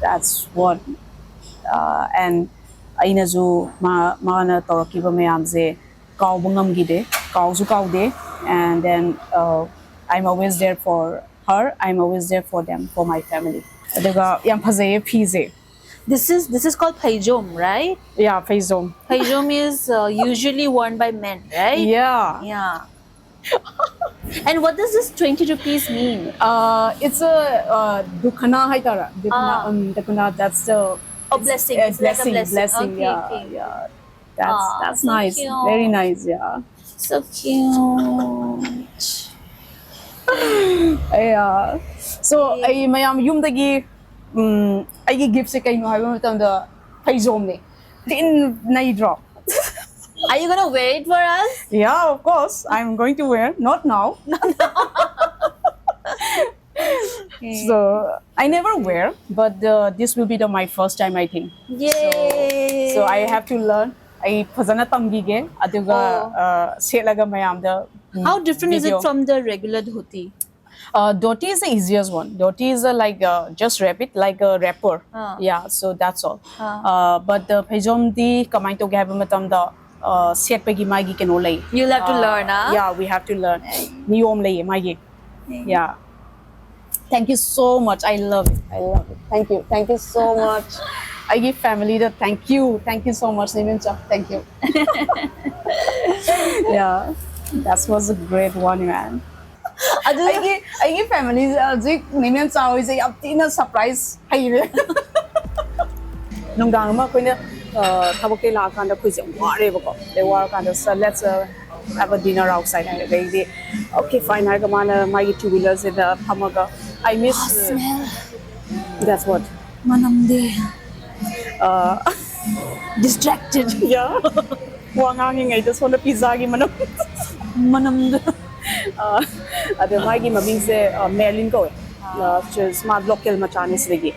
that's what, and ꯑꯩꯅꯁꯨ ꯃꯥ ꯃꯥꯅ ꯇꯧꯔꯛꯈꯤꯕ ꯃꯌꯥꯝꯁꯦ ꯀꯥꯎꯕ ꯉꯝꯈꯤꯗꯦ, ꯀꯥꯎꯁꯨ ꯀꯥꯎꯗꯦ꯫ And then I'm always there for her, I'm always there for them, for my family. ꯑꯗꯨꯒ ꯌꯥꯝ ꯐꯖꯩꯌꯦ ꯐꯤꯁꯦ꯫ This is this is called ꯐꯩꯖꯣꯝ, right? Yeah, ꯐꯩꯖꯣꯝ. ꯐꯩꯖꯣꯝ is uh, usually worn by men, right? Yeah. Yeah. And what does this twenty rupees mean? Uh, it's a uh, ꯗꯨꯈꯅꯥ ꯍꯥꯏꯇꯥꯔꯦ, ꯗꯨꯈꯅꯥ, Ah. um, ꯗꯨꯈꯅꯥ, that's the A blessing. a It's like a blessing, blessing. blessing, Okay, yeah, okay. Yeah. That's Ah, that's so nice. Cute. Very nice, yeah. So cute. Yeah. So, ꯑꯩ ꯃꯌꯥꯝ ꯌꯨꯝꯗꯒꯤ ꯎꯝ, ꯑꯩꯒꯤ ꯒꯤꯐꯁꯦ ꯀꯩꯅꯣ ꯍꯥꯏꯕ ꯃꯇꯝꯗ ꯐꯩꯖꯣꯝꯅꯦ꯫ ꯊꯤꯟ ꯅꯩꯗ꯭ꯔꯣ? Are you gonna wear it for us? Yeah, of course. I'm going to wear. Not now. So, I never wear, but uh, this will be the my first time, I think. Yay! So, I have to learn. ꯑꯩ ꯐꯖꯅ ꯇꯝꯈꯤꯒꯦ, ꯑꯗꯨꯒ Oh. uh, ꯁꯦꯠꯂꯒ ꯃꯌꯥꯝꯗ ꯎꯝ, How different is it video. From the regular dhoti? Uh, dhoti is the easiest one. Dhoti is a, like uh, just wrap it like a wrapper. Ah. Yeah, so that's all. Ah. Uh, but the ꯐꯩꯖꯣꯝꯗꯤ ꯀꯃꯥꯏꯅ ꯇꯧꯒꯦ ꯍꯥꯏꯕ ꯃꯇꯝꯗ uh, ꯁꯦꯠꯄꯒꯤ ꯃꯥꯒꯤ ꯀꯩꯅꯣ ꯂꯩ꯫ You'll have to Uh, learn, huh? Yeah, we have to learn. ꯅꯤꯌꯣꯝ ꯂꯩꯌꯦ ꯃꯥꯒꯤ꯫ Yeah. Thank you so much. I love it. I love it. Thank you. Thank you so much. ꯑꯩꯒꯤ family the thank you, thank you so much, ꯅꯦꯃꯦꯝꯆꯥ. Thank you. Yeah, that was a great one, man. ꯑꯗꯨ ꯑꯩꯒꯤ ꯑꯩꯒꯤ family ꯁꯦ ꯍꯧꯖꯤꯛ ꯅꯦꯃꯦꯝꯆꯥ ꯍꯣꯏꯁꯦ ꯌꯥꯝ ꯊꯤꯅ surprise ꯍꯩꯔꯦ꯫ ꯅꯨꯡꯗꯥꯡ ꯑꯃ ꯑꯩꯈꯣꯏꯅ, ꯑ, ꯊꯕꯛꯇꯩ ꯂꯥꯛꯑꯀꯥꯟꯗ ꯑꯩꯈꯣꯏꯁꯦ ꯌꯥꯝ ꯋꯥꯔꯦꯕꯀꯣ꯫ ꯑꯗꯩ ꯋꯥꯔꯀꯥꯟꯗ, "Sir, let's, uh, have a dinner outside" ꯍꯥꯏꯔꯦ꯫ ꯑꯗꯩꯗꯤ, "Okay, fine" ꯍꯥꯏꯔꯒ ꯃꯥꯅ ꯃꯥꯒꯤ two wheeler ꯁꯤꯗ ꯐꯝꯃꯒ, "I miss, uh, smell." That's what. ꯃꯅꯝꯗꯤ꯫ ꯑ, distracted. Yeah. ꯋꯥ ꯉꯥꯡꯉꯤꯉꯩꯗ ꯁꯣꯝꯗ pizza ꯒꯤ ꯃꯅꯝ꯫ ꯃꯅꯝꯗꯣ꯫ ꯑ, ꯑꯗ ꯃꯥꯒꯤ ꯃꯃꯤꯡꯁꯦ, ꯑ, ꯃꯦꯔꯂꯤꯟ ꯀꯧꯋꯦ꯫ ꯑ, ꯃꯥ local ꯃꯆꯥꯅꯦ ꯁꯤꯗꯒꯤ꯫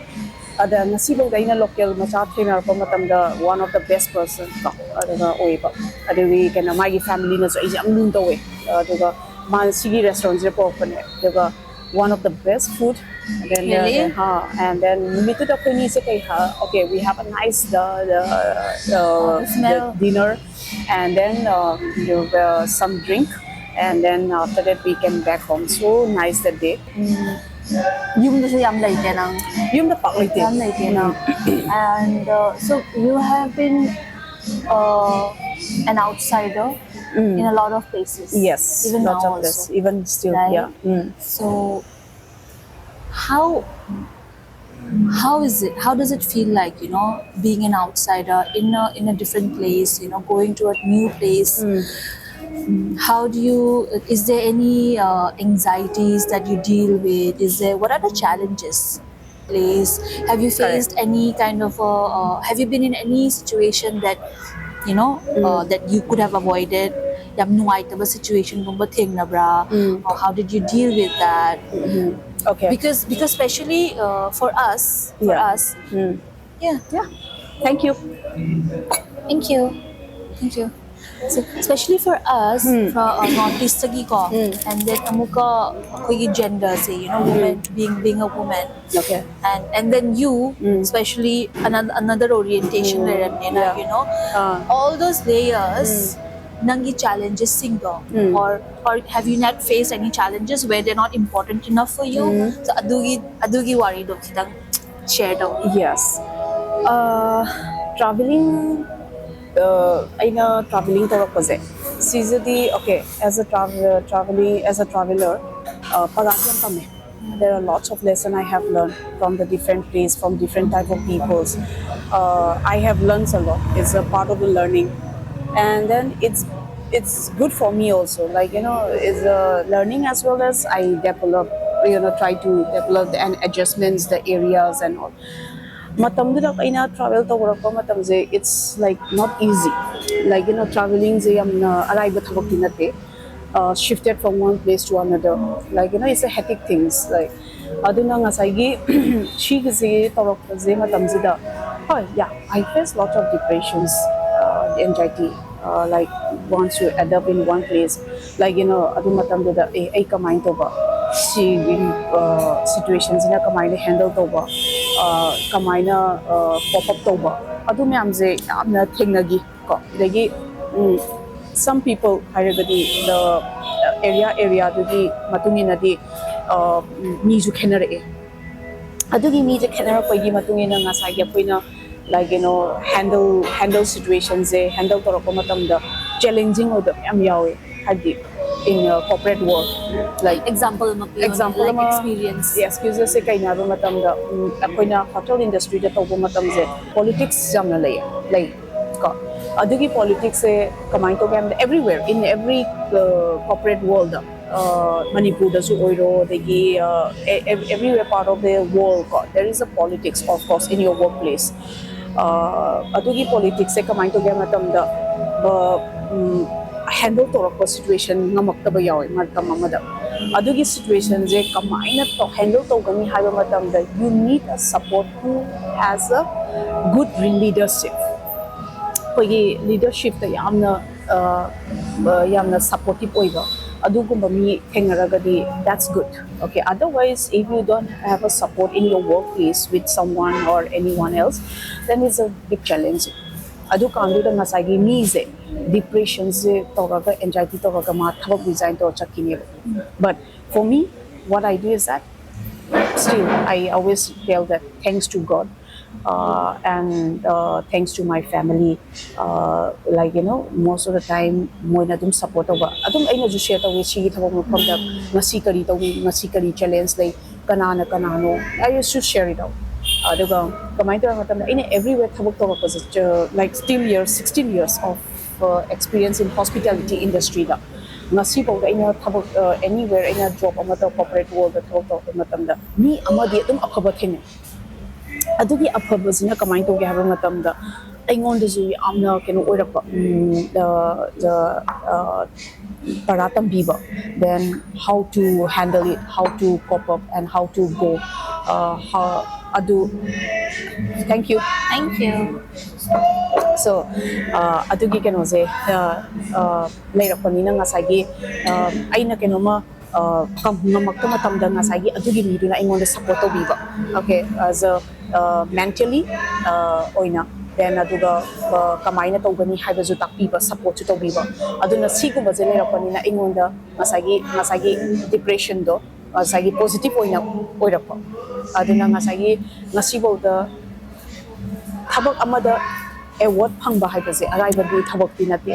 ꯑꯗ ꯉꯁꯤꯐꯥꯎꯗ ꯑꯩꯅ local ꯃꯆꯥ ꯊꯦꯡꯅꯔꯛꯄ ꯃꯇꯝꯗ one of the best person ꯀꯣ ꯑꯗꯨꯒ ꯑꯣꯏꯕ꯫ ꯑꯗꯨꯒꯤ ꯀꯩꯅꯣ ꯃꯥꯒꯤ family ꯅꯁꯨ ꯑꯩꯁꯦ ꯌꯥꯝ ꯂꯨꯅ ꯇꯧꯋꯦ꯫ ꯑꯗꯨꯒ ꯃꯥꯅ ꯁꯤꯒꯤ restaurant ꯁꯤꯗ ꯄꯨꯔꯛꯄꯅꯦ꯫ ꯑꯗꯨꯒ one of the best food. And then, uh, Really? Then, huh, and then ꯅꯨꯃꯤꯠꯇꯨꯗ ꯑꯩꯈꯣꯏꯅꯤꯁꯦ ꯀꯩ ꯍꯥ-, okay, we have a nice, uh, uh, uh, Oh, the smell. Dinner, and then, uh, you, uh, some drink, and then after that we came back home. So nice that day. ꯎꯝ, ꯌꯨꯝꯗꯁꯨ ꯌꯥꯝ ꯂꯩꯇꯦ ꯅꯪ? ꯌꯨꯝꯗ ꯄꯥꯛ ꯂꯩꯇꯦ꯫ ꯌꯥꯝ ꯂꯩꯇꯦ ꯅꯪ? ꯎꯝ꯫ And, uh, so you have been, uh, an outsider um. In a lot of places. Yes, even lots now of also. Places, even still, right? Yeah. Um. So how, how is it? How does it feel like, you know, being an outsider in a, in a different place, you know, going to a new place? Mm. How do you, is there any, uh, anxieties that you deal with? Is there, what are the challenges? Place? Have you faced any kind of a, uh, have you been in any situation that, you know, uh, that you could have avoided? ꯌꯥꯝ ꯅꯨꯡꯉꯥꯏꯇꯕ situation ꯒꯨꯝꯕ ꯊꯦꯡꯅꯕ꯭ꯔꯥ? Mm. Or how did you deal with that? Mm-hmm. Okay. Because, because especially, uh, for us, for us, yeah. Mm. Yeah. Yeah. Thank you. Thank you. Thank you. So, especially for us, hmm. For, uh, North East ꯇꯒꯤꯀꯣ, hmm. And then ꯑꯃꯨꯛꯀ ꯑꯩꯈꯣꯏꯒꯤ gender say, you know, woman, hmm. Being, being a woman. Okay. And, and then you, hmm. Especially another, another orientation hmm. ꯂꯩꯔꯕꯅꯤꯅ, yeah. You know, uh. All those layers, hmm. ꯅꯪꯒꯤ challenges ꯁꯤꯡꯗꯣ, Mm. or or have you not faced any challenges where they're not important enough for you? Mm. So ꯑꯗꯨꯒꯤ ꯑꯗꯨꯒꯤ ꯋꯥꯔꯤꯗꯣ ꯈꯤꯇꯪ share ꯇꯧ. Yes. Uh, traveling, uh, ꯑꯩꯅ traveling ꯇꯧꯔꯛꯄꯁꯦ, ꯁꯤꯁꯤꯗꯤ, okay, as a travel traveling as a traveler, uh, ꯄꯥꯒꯥꯁꯨ ꯌꯥꯝ ꯇꯝꯃꯦ. There are lots of lesson I have learned from the different place, from different type of peoples. Uh, I have learned a lot. It's a part of the learning, and then it's it's good for me also. Like, you know, it's a learning as well as I develop, you know, try to develop and adjustments the areas and all. ꯃꯇꯝꯗꯨꯗ ꯑꯩꯅ travel ꯇꯧꯔꯛꯄ ꯃꯇꯝꯁꯦ, it's like not easy. Like, you know, travelingꯁꯦ ꯌꯥꯝꯅ ꯑꯔꯥꯏꯕ ꯊꯕꯛꯇꯤ ꯅꯠꯇꯦ. Uh, shifted from one place to another. Like, you know, it's a hectic things. Like, ꯑꯗꯨꯅ ꯉꯁꯥꯏꯒꯤ ꯁꯤꯒꯤꯁꯤ ꯇꯧꯔꯛꯄꯁꯦ ꯃꯇꯝꯁꯤꯗ, ꯍꯣꯏ, yeah, I face lot of depressions, uh, anxiety, uh, like, once you end up in one place, like, you know, ꯑꯗꯨ ꯃꯇꯝꯗꯨꯗ, ꯑꯦ, ꯑꯩ ꯀꯃꯥꯏꯅ ꯇꯧꯕ, ꯁꯤꯒꯤ situationꯁꯤꯅ ꯀꯃꯥꯏꯅ handle ꯇꯧꯕ, uh, ꯀꯃꯥꯏꯅ cope up ꯇꯧꯕ, ꯑꯗꯨ ꯃꯌꯥꯝꯁꯦ ꯌꯥꯝꯅ ꯊꯦꯡꯅꯈꯤ ꯀꯣ. ꯑꯗꯒꯤ some people ꯍꯥꯏꯔꯒꯗꯤ, the area areaꯗꯨꯒꯤ ꯃꯇꯨꯡ ꯏꯟꯅꯗꯤ ꯃꯤꯁꯨ ꯈꯦꯠꯅꯔꯛꯑꯦ. ꯑꯗꯨꯒꯤ ꯃꯤꯁꯦ ꯈꯦꯠꯅꯔꯛꯄꯒꯤ ꯃꯇꯨꯡ ꯏꯟꯅ ꯉꯁꯥꯏꯒꯤ ꯑꯩꯈꯣꯏꯅ, like, you know, handle handle situationꯁꯦ handle ꯇꯧꯔꯛꯄ ꯃꯇꯝꯗ challenging ꯑꯣꯏꯕ ꯃꯌꯥꯝ ꯌꯥꯎꯋꯦ. ꯍꯥꯏꯗꯤ, in corporate world, like, Example ꯑꯃ ꯄꯤꯌꯣꯅꯦ, Example like, ꯑꯃ, experience. Excuses ꯁꯦ ꯀꯩꯅꯣ ꯍꯥꯏꯕ ꯃꯇꯝꯗ, ꯎꯝ, ꯑꯩꯈꯣꯏꯅ hotel industryꯗ ꯇꯧꯕ ꯃꯇꯝꯁꯦ politics ꯌꯥꯝꯅ ꯂꯩ ꯂꯩ ꯀꯣ. ꯑꯗꯨꯒꯤ politicsꯁꯦ ꯀꯃꯥꯏꯅ ꯇꯧꯒꯦ ꯍꯥꯏꯕꯗ, everywhere, in every corporate world, ꯃꯅꯤꯄꯨꯔꯗꯁꯨ ꯑꯣꯏꯔꯣ, ꯑꯗꯒꯤ everywhere part of the world ꯀꯣ, there is a politics, of course, in your workplace. ꯑꯗꯨꯒꯤ politicsꯁꯦ ꯀꯃꯥꯏꯅ ꯇꯧꯒꯦ ꯍꯥꯏꯕ ꯃꯇꯝꯗ, handle ꯇꯧꯔꯛꯄ situation ꯉꯝꯃꯛꯇꯕ ꯌꯥꯎꯋꯦ ꯃꯇꯝ ꯑꯃꯗ. ꯑꯗꯨꯒꯤ situationꯁꯦ ꯀꯃꯥꯏꯅ handle ꯇꯧꯒꯅꯤ ꯍꯥꯏꯕ ꯃꯇꯝꯗ, you need a support who has a good leadership. ꯑꯩꯈꯣꯏꯒꯤ leadershipꯇ ꯌꯥꯝꯅ, ꯌꯥꯝꯅ supportive ꯑꯣꯏꯕ ꯑꯗꯨꯒꯨꯝꯕ ꯃꯤ ꯊꯦꯡꯅꯔꯒꯗꯤ, that's good. Okay, otherwise, if you don't have a support in your workplace with someone or anyone else, then it's a big challenge. ꯑꯗꯨꯀꯥꯟꯗꯨꯗ ꯉꯁꯥꯏꯒꯤ ꯃꯤꯁꯦ ꯗꯤꯄ꯭ꯔꯦꯁꯟꯁꯦ ꯇꯧꯔꯒ, anxiety ꯇꯧꯔꯒ ꯃꯥ ꯊꯕꯛ ꯔꯤꯖꯥꯏꯟ ꯇꯧꯔ ꯆꯠꯈꯤꯅꯦꯕ. But for me, what I do is that still I always tell that thanks to God, uh, and uh, thanks to my family, uh, like, you know, most of the time ꯃꯣꯏꯅ ꯑꯗꯨꯝ support ꯇꯧꯕ. ꯑꯗꯨꯝ ꯑꯩꯅꯁꯨ ꯁꯤꯌꯔ ꯇꯧꯋꯤ, ꯁꯤꯒꯤ ꯊꯕꯛ ꯃꯐꯝꯗ ꯉꯁꯤ ꯀꯔꯤ ꯇꯧꯏ, ꯉꯁꯤ ꯀꯔꯤ ꯆꯦꯂꯦꯟꯖ ꯂꯩ, ꯀꯅꯥꯅ ꯀꯅꯥꯅꯣ, I used to share it out. ꯑꯗꯨꯒ ꯀꯃꯥꯏꯅ ꯇꯧꯔ ꯃꯇꯝꯗ ꯑꯩꯅ everywhere ꯊꯕꯛ ꯇꯧꯔꯛꯄꯁꯦ, like, still years, sixteen years of uh, experience in hospitality industry ꯗ, ꯉꯁꯤꯐꯥꯎꯗ ꯑꯩꯅ ꯊꯕꯛ, ꯑꯦꯅꯤꯋꯦꯔ ꯑꯩꯅ ꯖꯣꯕ ꯑꯃ ꯇꯧ, ꯀꯣꯔꯄꯣꯔꯦꯠ ꯋꯥꯔꯜꯗ ꯊꯕꯛ ꯇꯧꯔꯛꯄ ꯃꯇꯝꯗ ꯃꯤ ꯑꯃꯗꯤ ꯑꯗꯨꯝ ꯑꯐꯕ ꯊꯦꯡꯅꯩ. ꯑꯗꯨꯒꯤ ꯑꯐꯕꯁꯤꯅ ꯀꯃꯥꯏꯅ ꯇꯧꯒꯦ ꯍꯥꯏꯕ ꯃꯇꯝꯗ, ꯑꯩꯉꯣꯟꯗꯁꯨ ꯌꯥꯝꯅ ꯀꯩꯅꯣ ꯑꯣꯏꯔꯛꯄ, ꯎꯝ, ꯑ, ꯑ, ꯑ, ꯄꯔꯥ ꯇꯝꯕꯤꯕ, then how to handle it, how to cope up and how to go, uh, how, ꯑꯗꯨ, thank you. Thank you. So, uh, ꯑꯗꯨꯒꯤ ꯀꯩꯅꯣꯁꯦ, uh, uh, ꯂꯩꯔꯛꯄꯅꯤꯅ ꯉꯁꯥꯏꯒꯤ, uh, ꯑꯩꯅ ꯀꯩꯅꯣꯝꯃ, uh, ꯉꯝꯃꯛꯇ ꯃꯇꯝꯗ ꯉꯁꯥꯏꯒꯤ ꯑꯗꯨꯒꯤ ꯃꯤꯗꯨꯅ ꯑꯩꯉꯣꯟꯗ ꯁꯞꯄꯣꯔꯠ ꯇꯧꯕꯤꯕ, okay, as a, uh, mentally, uh, ꯑꯣꯏꯅ, then ꯑꯗꯨꯒ, uh, ꯀꯃꯥꯏꯅ ꯇꯧꯒꯅꯤ ꯍꯥꯏꯕꯁꯨ ꯇꯥꯛꯄꯤꯕ, ꯁꯞꯄꯣꯔꯠꯁꯨ ꯇꯧꯕꯤꯕ. ꯑꯗꯨꯅ ꯁꯤꯒꯨꯝꯕꯁꯦ ꯂꯩꯔꯛꯄꯅꯤꯅ ꯑꯩꯉꯣꯟꯗ ꯉꯁꯥꯏꯒꯤ, ꯉꯁꯥꯏꯒꯤ ꯗꯤꯄ꯭ꯔꯦꯁꯟꯗꯣ ꯉꯁꯥꯏꯒꯤ ꯄꯣꯖꯤꯇꯤꯚ ꯑꯣꯏꯅ ꯑꯣꯏꯔꯛꯄ. ꯑꯗꯨꯅ ꯉꯁꯥꯏꯒꯤ ꯉꯁꯤꯐꯥꯎꯗ ꯊꯕꯛ ꯑꯃꯗ ꯑꯦꯋꯥꯔꯗ ꯐꯪꯕ ꯍꯥꯏꯕꯁꯦ ꯑꯔꯥꯏꯕꯒꯤ ꯊꯕꯛꯇꯤ ꯅꯠꯇꯦ.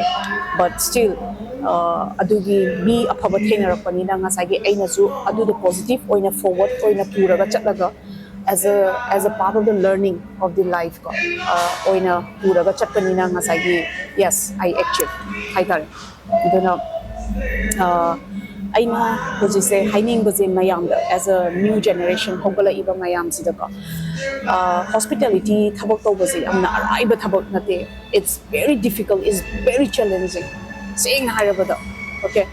But still, ꯑꯗꯨꯒꯤ ꯃꯤ ꯑꯐꯕ ꯊꯦꯡꯅꯔꯛꯄꯅꯤꯅ ꯉꯁꯥꯏꯒꯤ ꯑꯩꯅꯁꯨ ꯑꯗꯨꯗꯣ ꯄꯣꯖꯤꯇꯤꯚ ꯑꯣꯏꯅ, ꯐꯣꯔꯋꯥꯔꯗ ꯑꯣꯏꯅ ꯄꯨꯔꯒ ꯆꯠꯂꯒ, as a, as a part of the learning of the life ꯀꯣ, ꯑꯣꯏꯅ ꯄꯨꯔꯒ ꯆꯠꯄꯅꯤꯅ ꯉꯁꯥꯏꯒꯤ, yes, I achieve ꯍꯥꯏꯇꯥꯔꯦ. ꯑꯗꯨꯅ ꯑꯩꯅ ꯍꯧꯖꯤꯛꯁꯦ ꯍꯥꯏꯅꯤꯡꯕꯁꯦ ꯃꯌꯥꯝꯗ, as a new generation ꯍꯧꯒꯠꯂꯛꯏꯕ ꯃꯌꯥꯝꯁꯤꯗꯀꯣ, ꯍꯣꯁꯄꯤꯇꯥꯂꯤꯇꯤ ꯊꯕꯛ ꯇꯧꯕꯁꯦ ꯌꯥꯝꯅ ꯑꯔꯥꯏꯕ ꯊꯕꯛ ꯅꯠꯇꯦ. It's very difficult, it's very challenging, ꯁꯦꯡꯅ ꯍꯥꯏꯔꯕꯗ. Okay,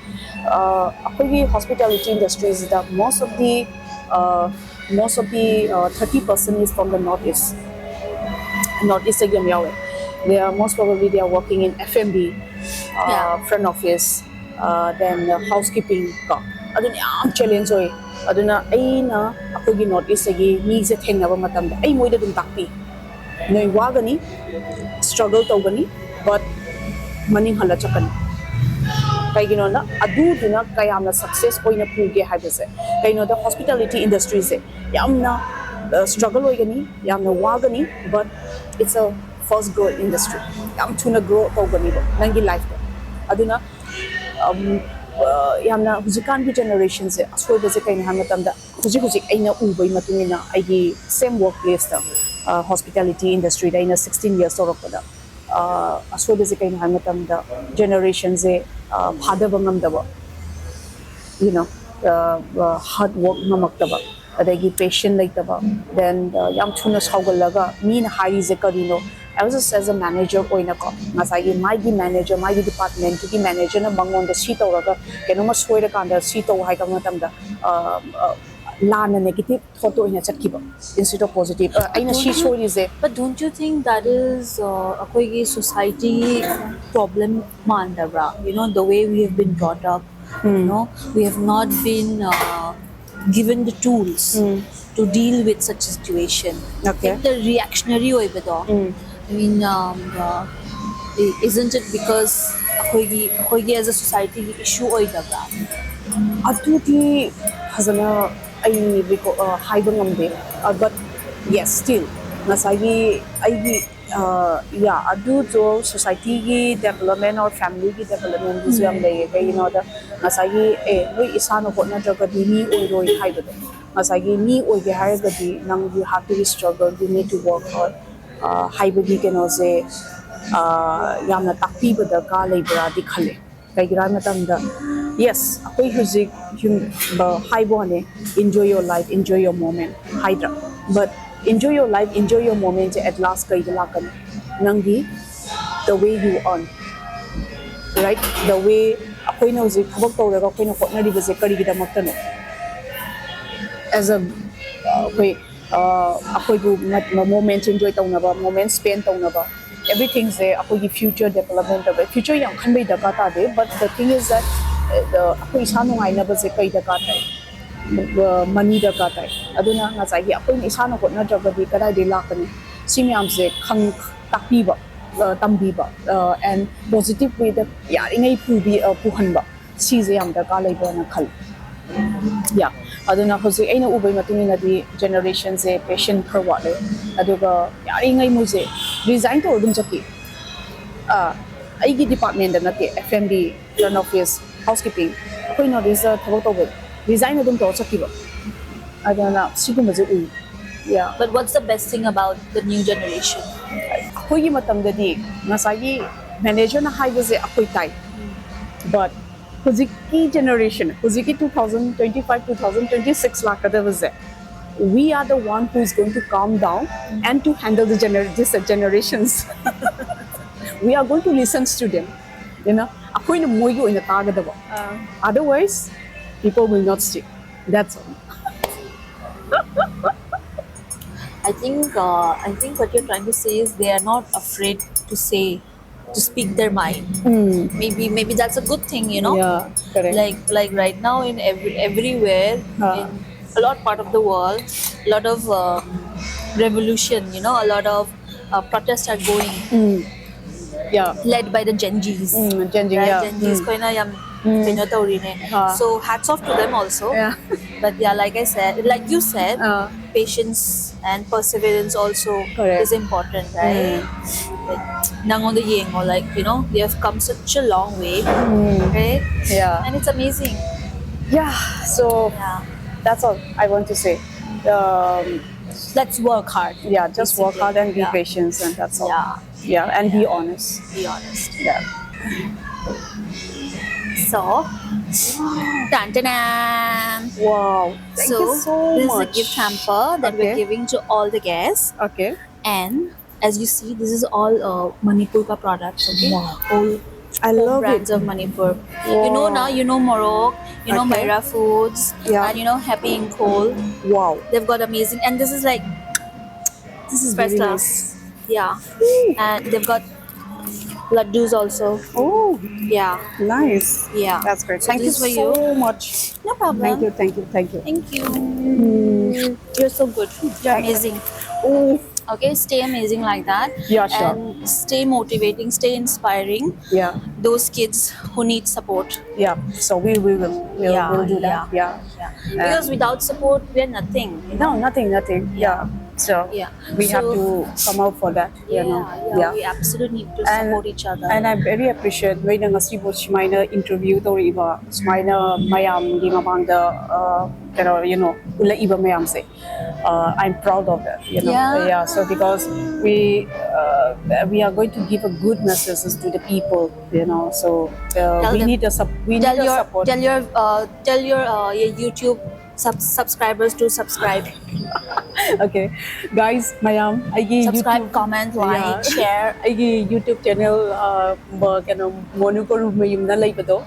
ꯑꯩꯈꯣꯏꯒꯤ hospitality ꯏꯟꯗꯁꯇ꯭ꯔꯤꯁꯤꯗ most of the, most of the thirty percent is from the North East. North East ꯇꯒꯤ ꯌꯥꯝ ꯌꯥꯎꯋꯦ. They are most probably they are working in F and B, Yeah. Front office, then housekeeping ꯀꯣ. ꯑꯗꯨꯅ ꯌꯥꯝ challenge ꯑꯣꯏ. ꯑꯗꯨꯅ ꯑꯩꯅ ꯑꯩꯈꯣꯏꯒꯤ North East ꯇꯒꯤ ꯃꯤꯁꯦ ꯊꯦꯡꯅꯕ ꯃꯇꯝꯗ ꯑꯩ ꯃꯣꯏꯗ ꯑꯗꯨꯝ ꯇꯥꯛꯄꯤ, ꯅꯣꯏ ꯋꯥꯒꯅꯤ, struggle ꯇꯧꯒꯅꯤ, but ꯃꯅꯤꯡ ꯍꯜꯂ ꯆꯠꯀꯅꯤ꯫ ꯀꯩꯒꯤꯅꯣꯗ ꯑꯗꯨꯗꯨꯅ ꯀꯌꯥꯝꯅ success ꯑꯣꯏꯅ ꯄꯨꯒꯦ ꯍꯥꯏꯕꯁꯦ, ꯀꯩꯅꯣꯗ hospitality industry ꯁꯦ ꯌꯥꯝꯅ struggle ꯑꯣꯏꯒꯅꯤ, ꯌꯥꯝꯅ ꯋꯥꯒꯅꯤ, but it's a fast growing industry. ꯌꯥꯝ ꯊꯨꯅ grow ꯇꯧꯒꯅꯤꯕ ꯅꯪꯒꯤ life ꯇ꯫ ꯑꯗꯨꯅ ꯌꯥꯝꯅ ꯍꯧꯖꯤꯛꯀꯥꯟꯒꯤ generation ꯁꯦ ꯑꯁꯣꯏꯕꯁꯦ ꯀꯩꯅꯣ ꯍꯥꯏꯕ ꯃꯇꯝꯗ, ꯍꯧꯖꯤꯛ ꯍꯧꯖꯤꯛ ꯑꯩꯅ ꯎꯕꯒꯤ ꯃꯇꯨꯡ ꯏꯟꯅ, ꯑꯩꯒꯤ same work place ꯇ, hospitality industry ꯗ ꯑꯩꯅ sixteen years ꯇꯧꯔꯛꯄꯗ, ꯑꯁꯣꯏꯕꯁꯦ ꯀꯩꯅꯣ ꯍꯥꯏꯕ ꯃꯇꯝꯗ, generation ꯁꯦ ꯐꯥꯗꯕ ꯉꯝꯗꯕ, you know, hard work ꯉꯝꯃꯛꯇꯕ, ꯑꯗꯒꯤ patient ꯂꯩꯇꯕ, then ꯌꯥꯝ ꯊꯨꯅ ꯁꯥꯎꯒꯜꯂꯒ ꯃꯤꯅ ꯍꯥꯏꯔꯤꯁꯦ ꯀꯔꯤꯅꯣ, as a, as a manager ꯑꯣꯏꯅꯀꯣ, ꯉꯁꯥꯏꯒꯤ ꯃꯥꯒꯤ manager, ꯃꯥꯒꯤ department ꯇꯨꯒꯤ manager ꯅ ꯃꯉꯣꯟꯗ ꯁꯤ ꯇꯧꯔꯒ ꯀꯩꯅꯣꯝꯃ ꯁꯣꯏꯔꯀꯥꯟꯗ ꯁꯤ ꯇꯧ ꯍꯥꯏꯕ ꯃꯇꯝꯗ, ꯂꯥꯟꯅ negative thought ꯇ ꯑꯣꯏꯅ ꯆꯠꯈꯤꯕ instead of positive꯫ ꯑꯩꯅ ꯁꯤ ꯁꯣꯏꯔꯤꯁꯦ꯫ But don't you think that is ꯑꯩꯈꯣꯏꯒꯤ society problem ꯃꯥꯟꯗꯕ꯭ꯔꯥ? You know, the way we have been brought up, you know, we have not been given the tools to deal with such situation. Okay. ꯍꯦꯛꯇ reactionary ꯑꯣꯏꯕꯗꯣ꯫ I mean, um, uh, isn't it because ꯑꯩꯈꯣꯏꯒꯤ ꯑꯩꯈꯣꯏꯒꯤ as a society ꯒꯤ issue ꯑꯣꯏꯗꯕ꯭ꯔꯥ? ꯑꯗꯨꯗꯤ ꯐꯖꯅ ꯑꯩ ꯍꯥꯏꯕ ꯉꯝꯗꯦ꯫ But yes, still ꯉꯁꯥꯏꯒꯤ ꯑꯩꯒꯤ ꯌꯥ ꯑꯗꯨꯗꯣ society ꯒꯤ development or family ꯒꯤ development ꯗꯁꯨ ꯌꯥꯝ ꯂꯩꯌꯦ꯫ ꯀꯩꯒꯤꯅꯣꯗ ꯉꯁꯥꯏꯒꯤ ꯑꯦ ꯅꯣꯏ ꯏꯁꯥꯅ ꯍꯣꯠꯅꯗ꯭ꯔꯒꯗꯤ ꯃꯤ ꯑꯣꯏꯔꯣꯏ ꯍꯥꯏꯕꯗꯣ, ꯉꯁꯥꯏꯒꯤ ꯃꯤ ꯑꯣꯏꯒꯦ ꯍꯥꯏꯔꯒꯗꯤ ꯅꯪ you have to be struggle, you need to work hard ꯍꯥꯏꯕꯒꯤ ꯀꯩꯅꯣꯁꯦ ꯌꯥꯝꯅ ꯇꯥꯛꯄꯤꯕ ꯗꯔꯀꯥꯔ ꯂꯩꯕ꯭ꯔꯥꯗꯤ ꯈꯜꯂꯦ꯫ ꯀꯩꯒꯤꯅꯣ ꯍꯥꯏꯕ ꯃꯇꯝꯗ, yes, ꯑꯩꯈꯣꯏ ꯍꯧꯖꯤꯛ ꯍꯥꯏꯕ ꯋꯥꯅꯦ, enjoy your life, enjoy your moment ꯍꯥꯏꯗ꯭ꯔꯥ? But enjoy your life, enjoy your moment say at last ꯀꯩꯗ ꯂꯥꯛꯀꯅꯤ? ꯅꯪꯒꯤ the way you earn, right? The way ꯑꯩꯈꯣꯏꯅ ꯍꯧꯖꯤꯛ ꯊꯕꯛ ꯇꯧꯔꯒ ꯑꯩꯈꯣꯏꯅ ꯍꯣꯠꯅꯔꯤꯕꯁꯦ ꯀꯔꯤꯒꯤꯗꯃꯛꯇꯅꯣ? As a ꯑꯩꯈꯣꯏ ꯑꯩꯈꯣꯏꯕꯨ moment enjoy ꯇꯧꯅꯕ, moment spend ꯇꯧꯅꯕ, everything ꯁꯦ ꯑꯩꯈꯣꯏꯒꯤ future development ꯇꯧꯕ, future ꯌꯥꯝ ꯈꯟꯕꯩ ꯗꯔꯀꯥꯔ ꯇꯥꯗꯦ꯫ But the thing is that ꯑꯩꯈꯣꯏ ꯏꯁꯥ ꯅꯨꯡꯉꯥꯏꯅꯕꯁꯦ ꯀꯩ ꯗꯔꯀꯥꯔ ꯇꯥꯏ? Money ꯗꯔꯀꯥꯔ ꯇꯥꯏ꯫ ꯑꯗꯨꯅ ꯉꯁꯥꯏꯒꯤ ꯑꯩꯈꯣꯏꯅ ꯏꯁꯥꯅ ꯍꯣꯠꯅꯗ꯭ꯔꯒꯗꯤ ꯀꯗꯥꯏꯗꯒꯤ ꯂꯥꯛꯀꯅꯤ? ꯁꯤ ꯃꯌꯥꯝꯁꯦ ꯈꯪ ꯇꯥꯛꯄꯤꯕ, ꯇꯝꯕꯤꯕ ꯑꯦꯟ ꯄꯣꯖꯤꯇꯤꯚ ꯋꯦꯗ ꯌꯥꯔꯤꯉꯩ ꯄꯨꯕꯤ ꯄꯨꯍꯟꯕ, ꯁꯤꯁꯦ ꯌꯥꯝ ꯗꯔꯀꯥꯔ ꯂꯩꯕ꯭ꯔꯅ ꯈꯜꯂꯤ꯫ ꯌꯥ, ꯑꯗꯨꯅ ꯍꯧꯖꯤꯛ ꯑꯩꯅ ꯎꯕꯒꯤ ꯃꯇꯨꯡ ꯏꯟꯅꯗꯤ ꯖꯦꯅꯦꯔꯦꯁꯟꯁꯦ ꯄꯦꯁꯦꯟ ꯈꯔ ꯋꯥꯠꯂꯦ꯫ ꯑꯗꯨꯒ ꯌꯥꯔꯤꯉꯩ ꯃꯣꯏꯁꯦ ꯔꯤꯖꯥꯏꯟ ꯇꯧꯔ ꯑꯗꯨꯝ ꯆꯠꯈꯤ꯫ ꯑꯩꯒꯤ ꯗꯤꯄꯥꯔꯠꯃꯦꯟꯗ ꯅꯠꯇꯦ, F and B, front office, housekeeping, ꯑꯩꯈꯣꯏ ꯅꯣꯔꯠ ꯏꯁꯇ ꯊꯕꯛ ꯇꯧꯕ ꯔꯤꯖꯥꯏꯟ ꯑꯗꯨꯝ ꯇꯧꯔ ꯆꯠꯈꯤꯕ꯫ ꯑꯗꯨꯅ ꯁꯤꯒꯨꯝꯕꯁꯦ ꯎꯏ꯫ ꯌꯥ, But what's the best thing about the new generation? ꯑꯩꯈꯣꯏꯒꯤ ꯃꯇꯝꯗꯗꯤ ꯉꯁꯥꯏꯒꯤ ꯃꯦꯅꯦꯖꯔꯅ ꯍꯥꯏꯕꯁꯦ ꯑꯩꯈꯣꯏ ꯇꯥꯏ, ꯕꯠ ꯍꯧꯖꯤꯛꯀꯤ ꯖꯦꯅꯦꯔꯦꯁꯟ, ꯍꯧꯖꯤꯛꯀꯤ two thousand twenty five, two thousand twenty six ꯂꯥꯛꯀꯗꯕꯁꯦ, we are the one who is going to calm down and to handle the gener this generations. We are going to listen to them, you know, ꯑꯩꯈꯣꯏꯅ ꯃꯣꯏꯒꯤ ꯑꯣꯏꯅ ꯇꯥꯒꯗꯕ. Otherwise, people will not stick. That's all. I think uh, I think what you're trying to say is they are not afraid to say, to speak their mind. Maybe maybe that's a good thing, you know. Yeah, correct. Like like right now in every everywhere, Huh. in a lot part of the world, a lot of um, revolution, you know, a lot of uh, protests are going, Mm. Yeah. led by the Gen Zs. Mm, Gen Z, Right? yeah. Gen Zs Mm. ꯈꯣꯏꯅ ꯌꯥꯝ ꯀꯩꯅꯣ ꯇꯧꯔꯤꯅꯦ. Huh. So hats off to them also. Yeah. But yeah, like I said, like you said, Uh, patience and perseverance also Correct. is important, right? Like, ꯅꯉꯣꯟꯗ ꯌꯦꯡꯉꯣ, like, you know, they have come such a long way, Mm. right? Yeah. And it's amazing. Yeah. So Yeah. that's all I want to say. Um, Let's work hard. yeah, just work Basically, hard and be yeah. patient, and that's all. Yeah. Yeah, and be honest. Be honest. Yeah. So, dun, dun, dun. Wow. Thank so, you so this much. is a gift hamper that we're Okay. giving to all the guests. Okay. And as you see, this is all uh, Manipur ka products, okay? Wow. All I home love brands it. of Manipur. You know Wow. now, you know Morok, you know Okay. Myra Foods, Yeah. and you know Happy Inkol. Wow. They've got amazing, and this is like This is first very class. Nice. Yeah. And they've got laddus also. Oh, Yeah. Nice. Yeah. That's great. So Thank you this is for so you. Much. No problem. Thank you. Thank you. Thank you. Thank you. You're so good. You're amazing. Oh, Okay, stay amazing like that. Yeah, sure. And stay motivating, stay inspiring. Yeah, Those kids who need support. yeah. So we, we will we'll, Yeah, we'll do that. Yeah. Yeah. Because without support, we're nothing. You know? No, nothing, nothing. Yeah. So Yeah. we have So- to come out for that. You Yeah, know. yeah, we absolutely need to And- support each other. And I very appreciate ꯅꯣꯏꯅ ꯉꯁꯤꯕꯨ ꯁꯨꯃꯥꯏꯅ interview ꯇꯧꯔꯛꯏꯕ, ꯁꯨꯃꯥꯏꯅ ꯃꯌꯥꯝꯒꯤ ꯃꯃꯥꯡꯗ uh, ꯀꯩꯅꯣ you know ꯎꯠꯂꯛꯏꯕ ꯃꯌꯥꯝꯁꯦ. Uh, I'm proud of that. You know. Yeah. Yeah. So because we uh, we are going to give a good messages to the people. You know. So uh, Tell we them. need a sup- we tell need a your support. tell your uh, tell your uh, your YouTube sub- subscribers to subscribe. Okay, guys, ꯃꯌꯥꯝ ꯑꯩꯒꯤ Subscribe, YouTube comment, like, Yeah. share. ꯑꯩꯒꯤ YouTube channel uh, ꯀꯩꯅꯣ ꯃꯣꯅꯨ ꯀꯣꯔꯨ ꯃꯌꯨꯝꯅ ꯂꯩꯕꯗꯣ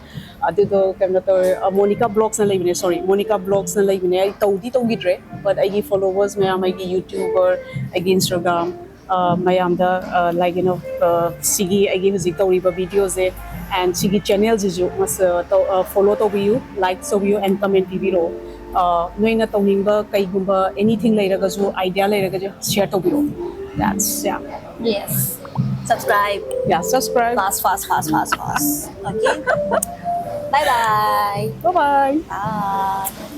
ꯑꯗꯨꯗꯣ ꯀꯩꯅꯣ ꯇꯧꯋꯦ. Monica Vlogsꯅ ꯂꯩꯕꯅꯦ. Sorry, Monica Vlogsꯅ ꯂꯩꯕꯅꯦ. ꯑꯩ ꯇꯧꯗꯤ ꯇꯧꯈꯤꯗ꯭ꯔꯦ, but ꯑꯩꯒꯤ followers ꯃꯌꯥꯝ, ꯑꯩꯒꯤ YouTuber, ꯑꯩꯒꯤ Instagram uh, ꯃꯌꯥꯝꯗ uh, like you know uh, ꯁꯤꯒꯤ ꯑꯩꯒꯤ ꯍꯧꯖꯤꯛ ꯇꯧꯔꯤꯕ videoꯁꯦ and ꯁꯤꯒꯤ channelꯁꯤꯁꯨ ꯃꯁ- ꯇꯧ- uh, follow ꯇꯧꯕꯤꯌꯨ, like ꯇꯧꯕꯤꯌꯨ and comment ꯄꯤꯕꯤꯔꯛꯑꯣ. Uh, ꯅꯣꯏꯅ ꯇꯧꯅꯤꯡꯕ ꯀꯩꯒꯨꯝꯕ anything ꯂꯩꯔꯒꯁꯨ, idea ꯂꯩꯔꯒꯁꯨ share ꯇꯧꯕꯤꯔꯛꯑꯣ. That's yeah. Yes. Subscribe. Yeah, subscribe. Fast, fast, fast, fast, fast. Okay. Bye bye. Bye bye. Bye.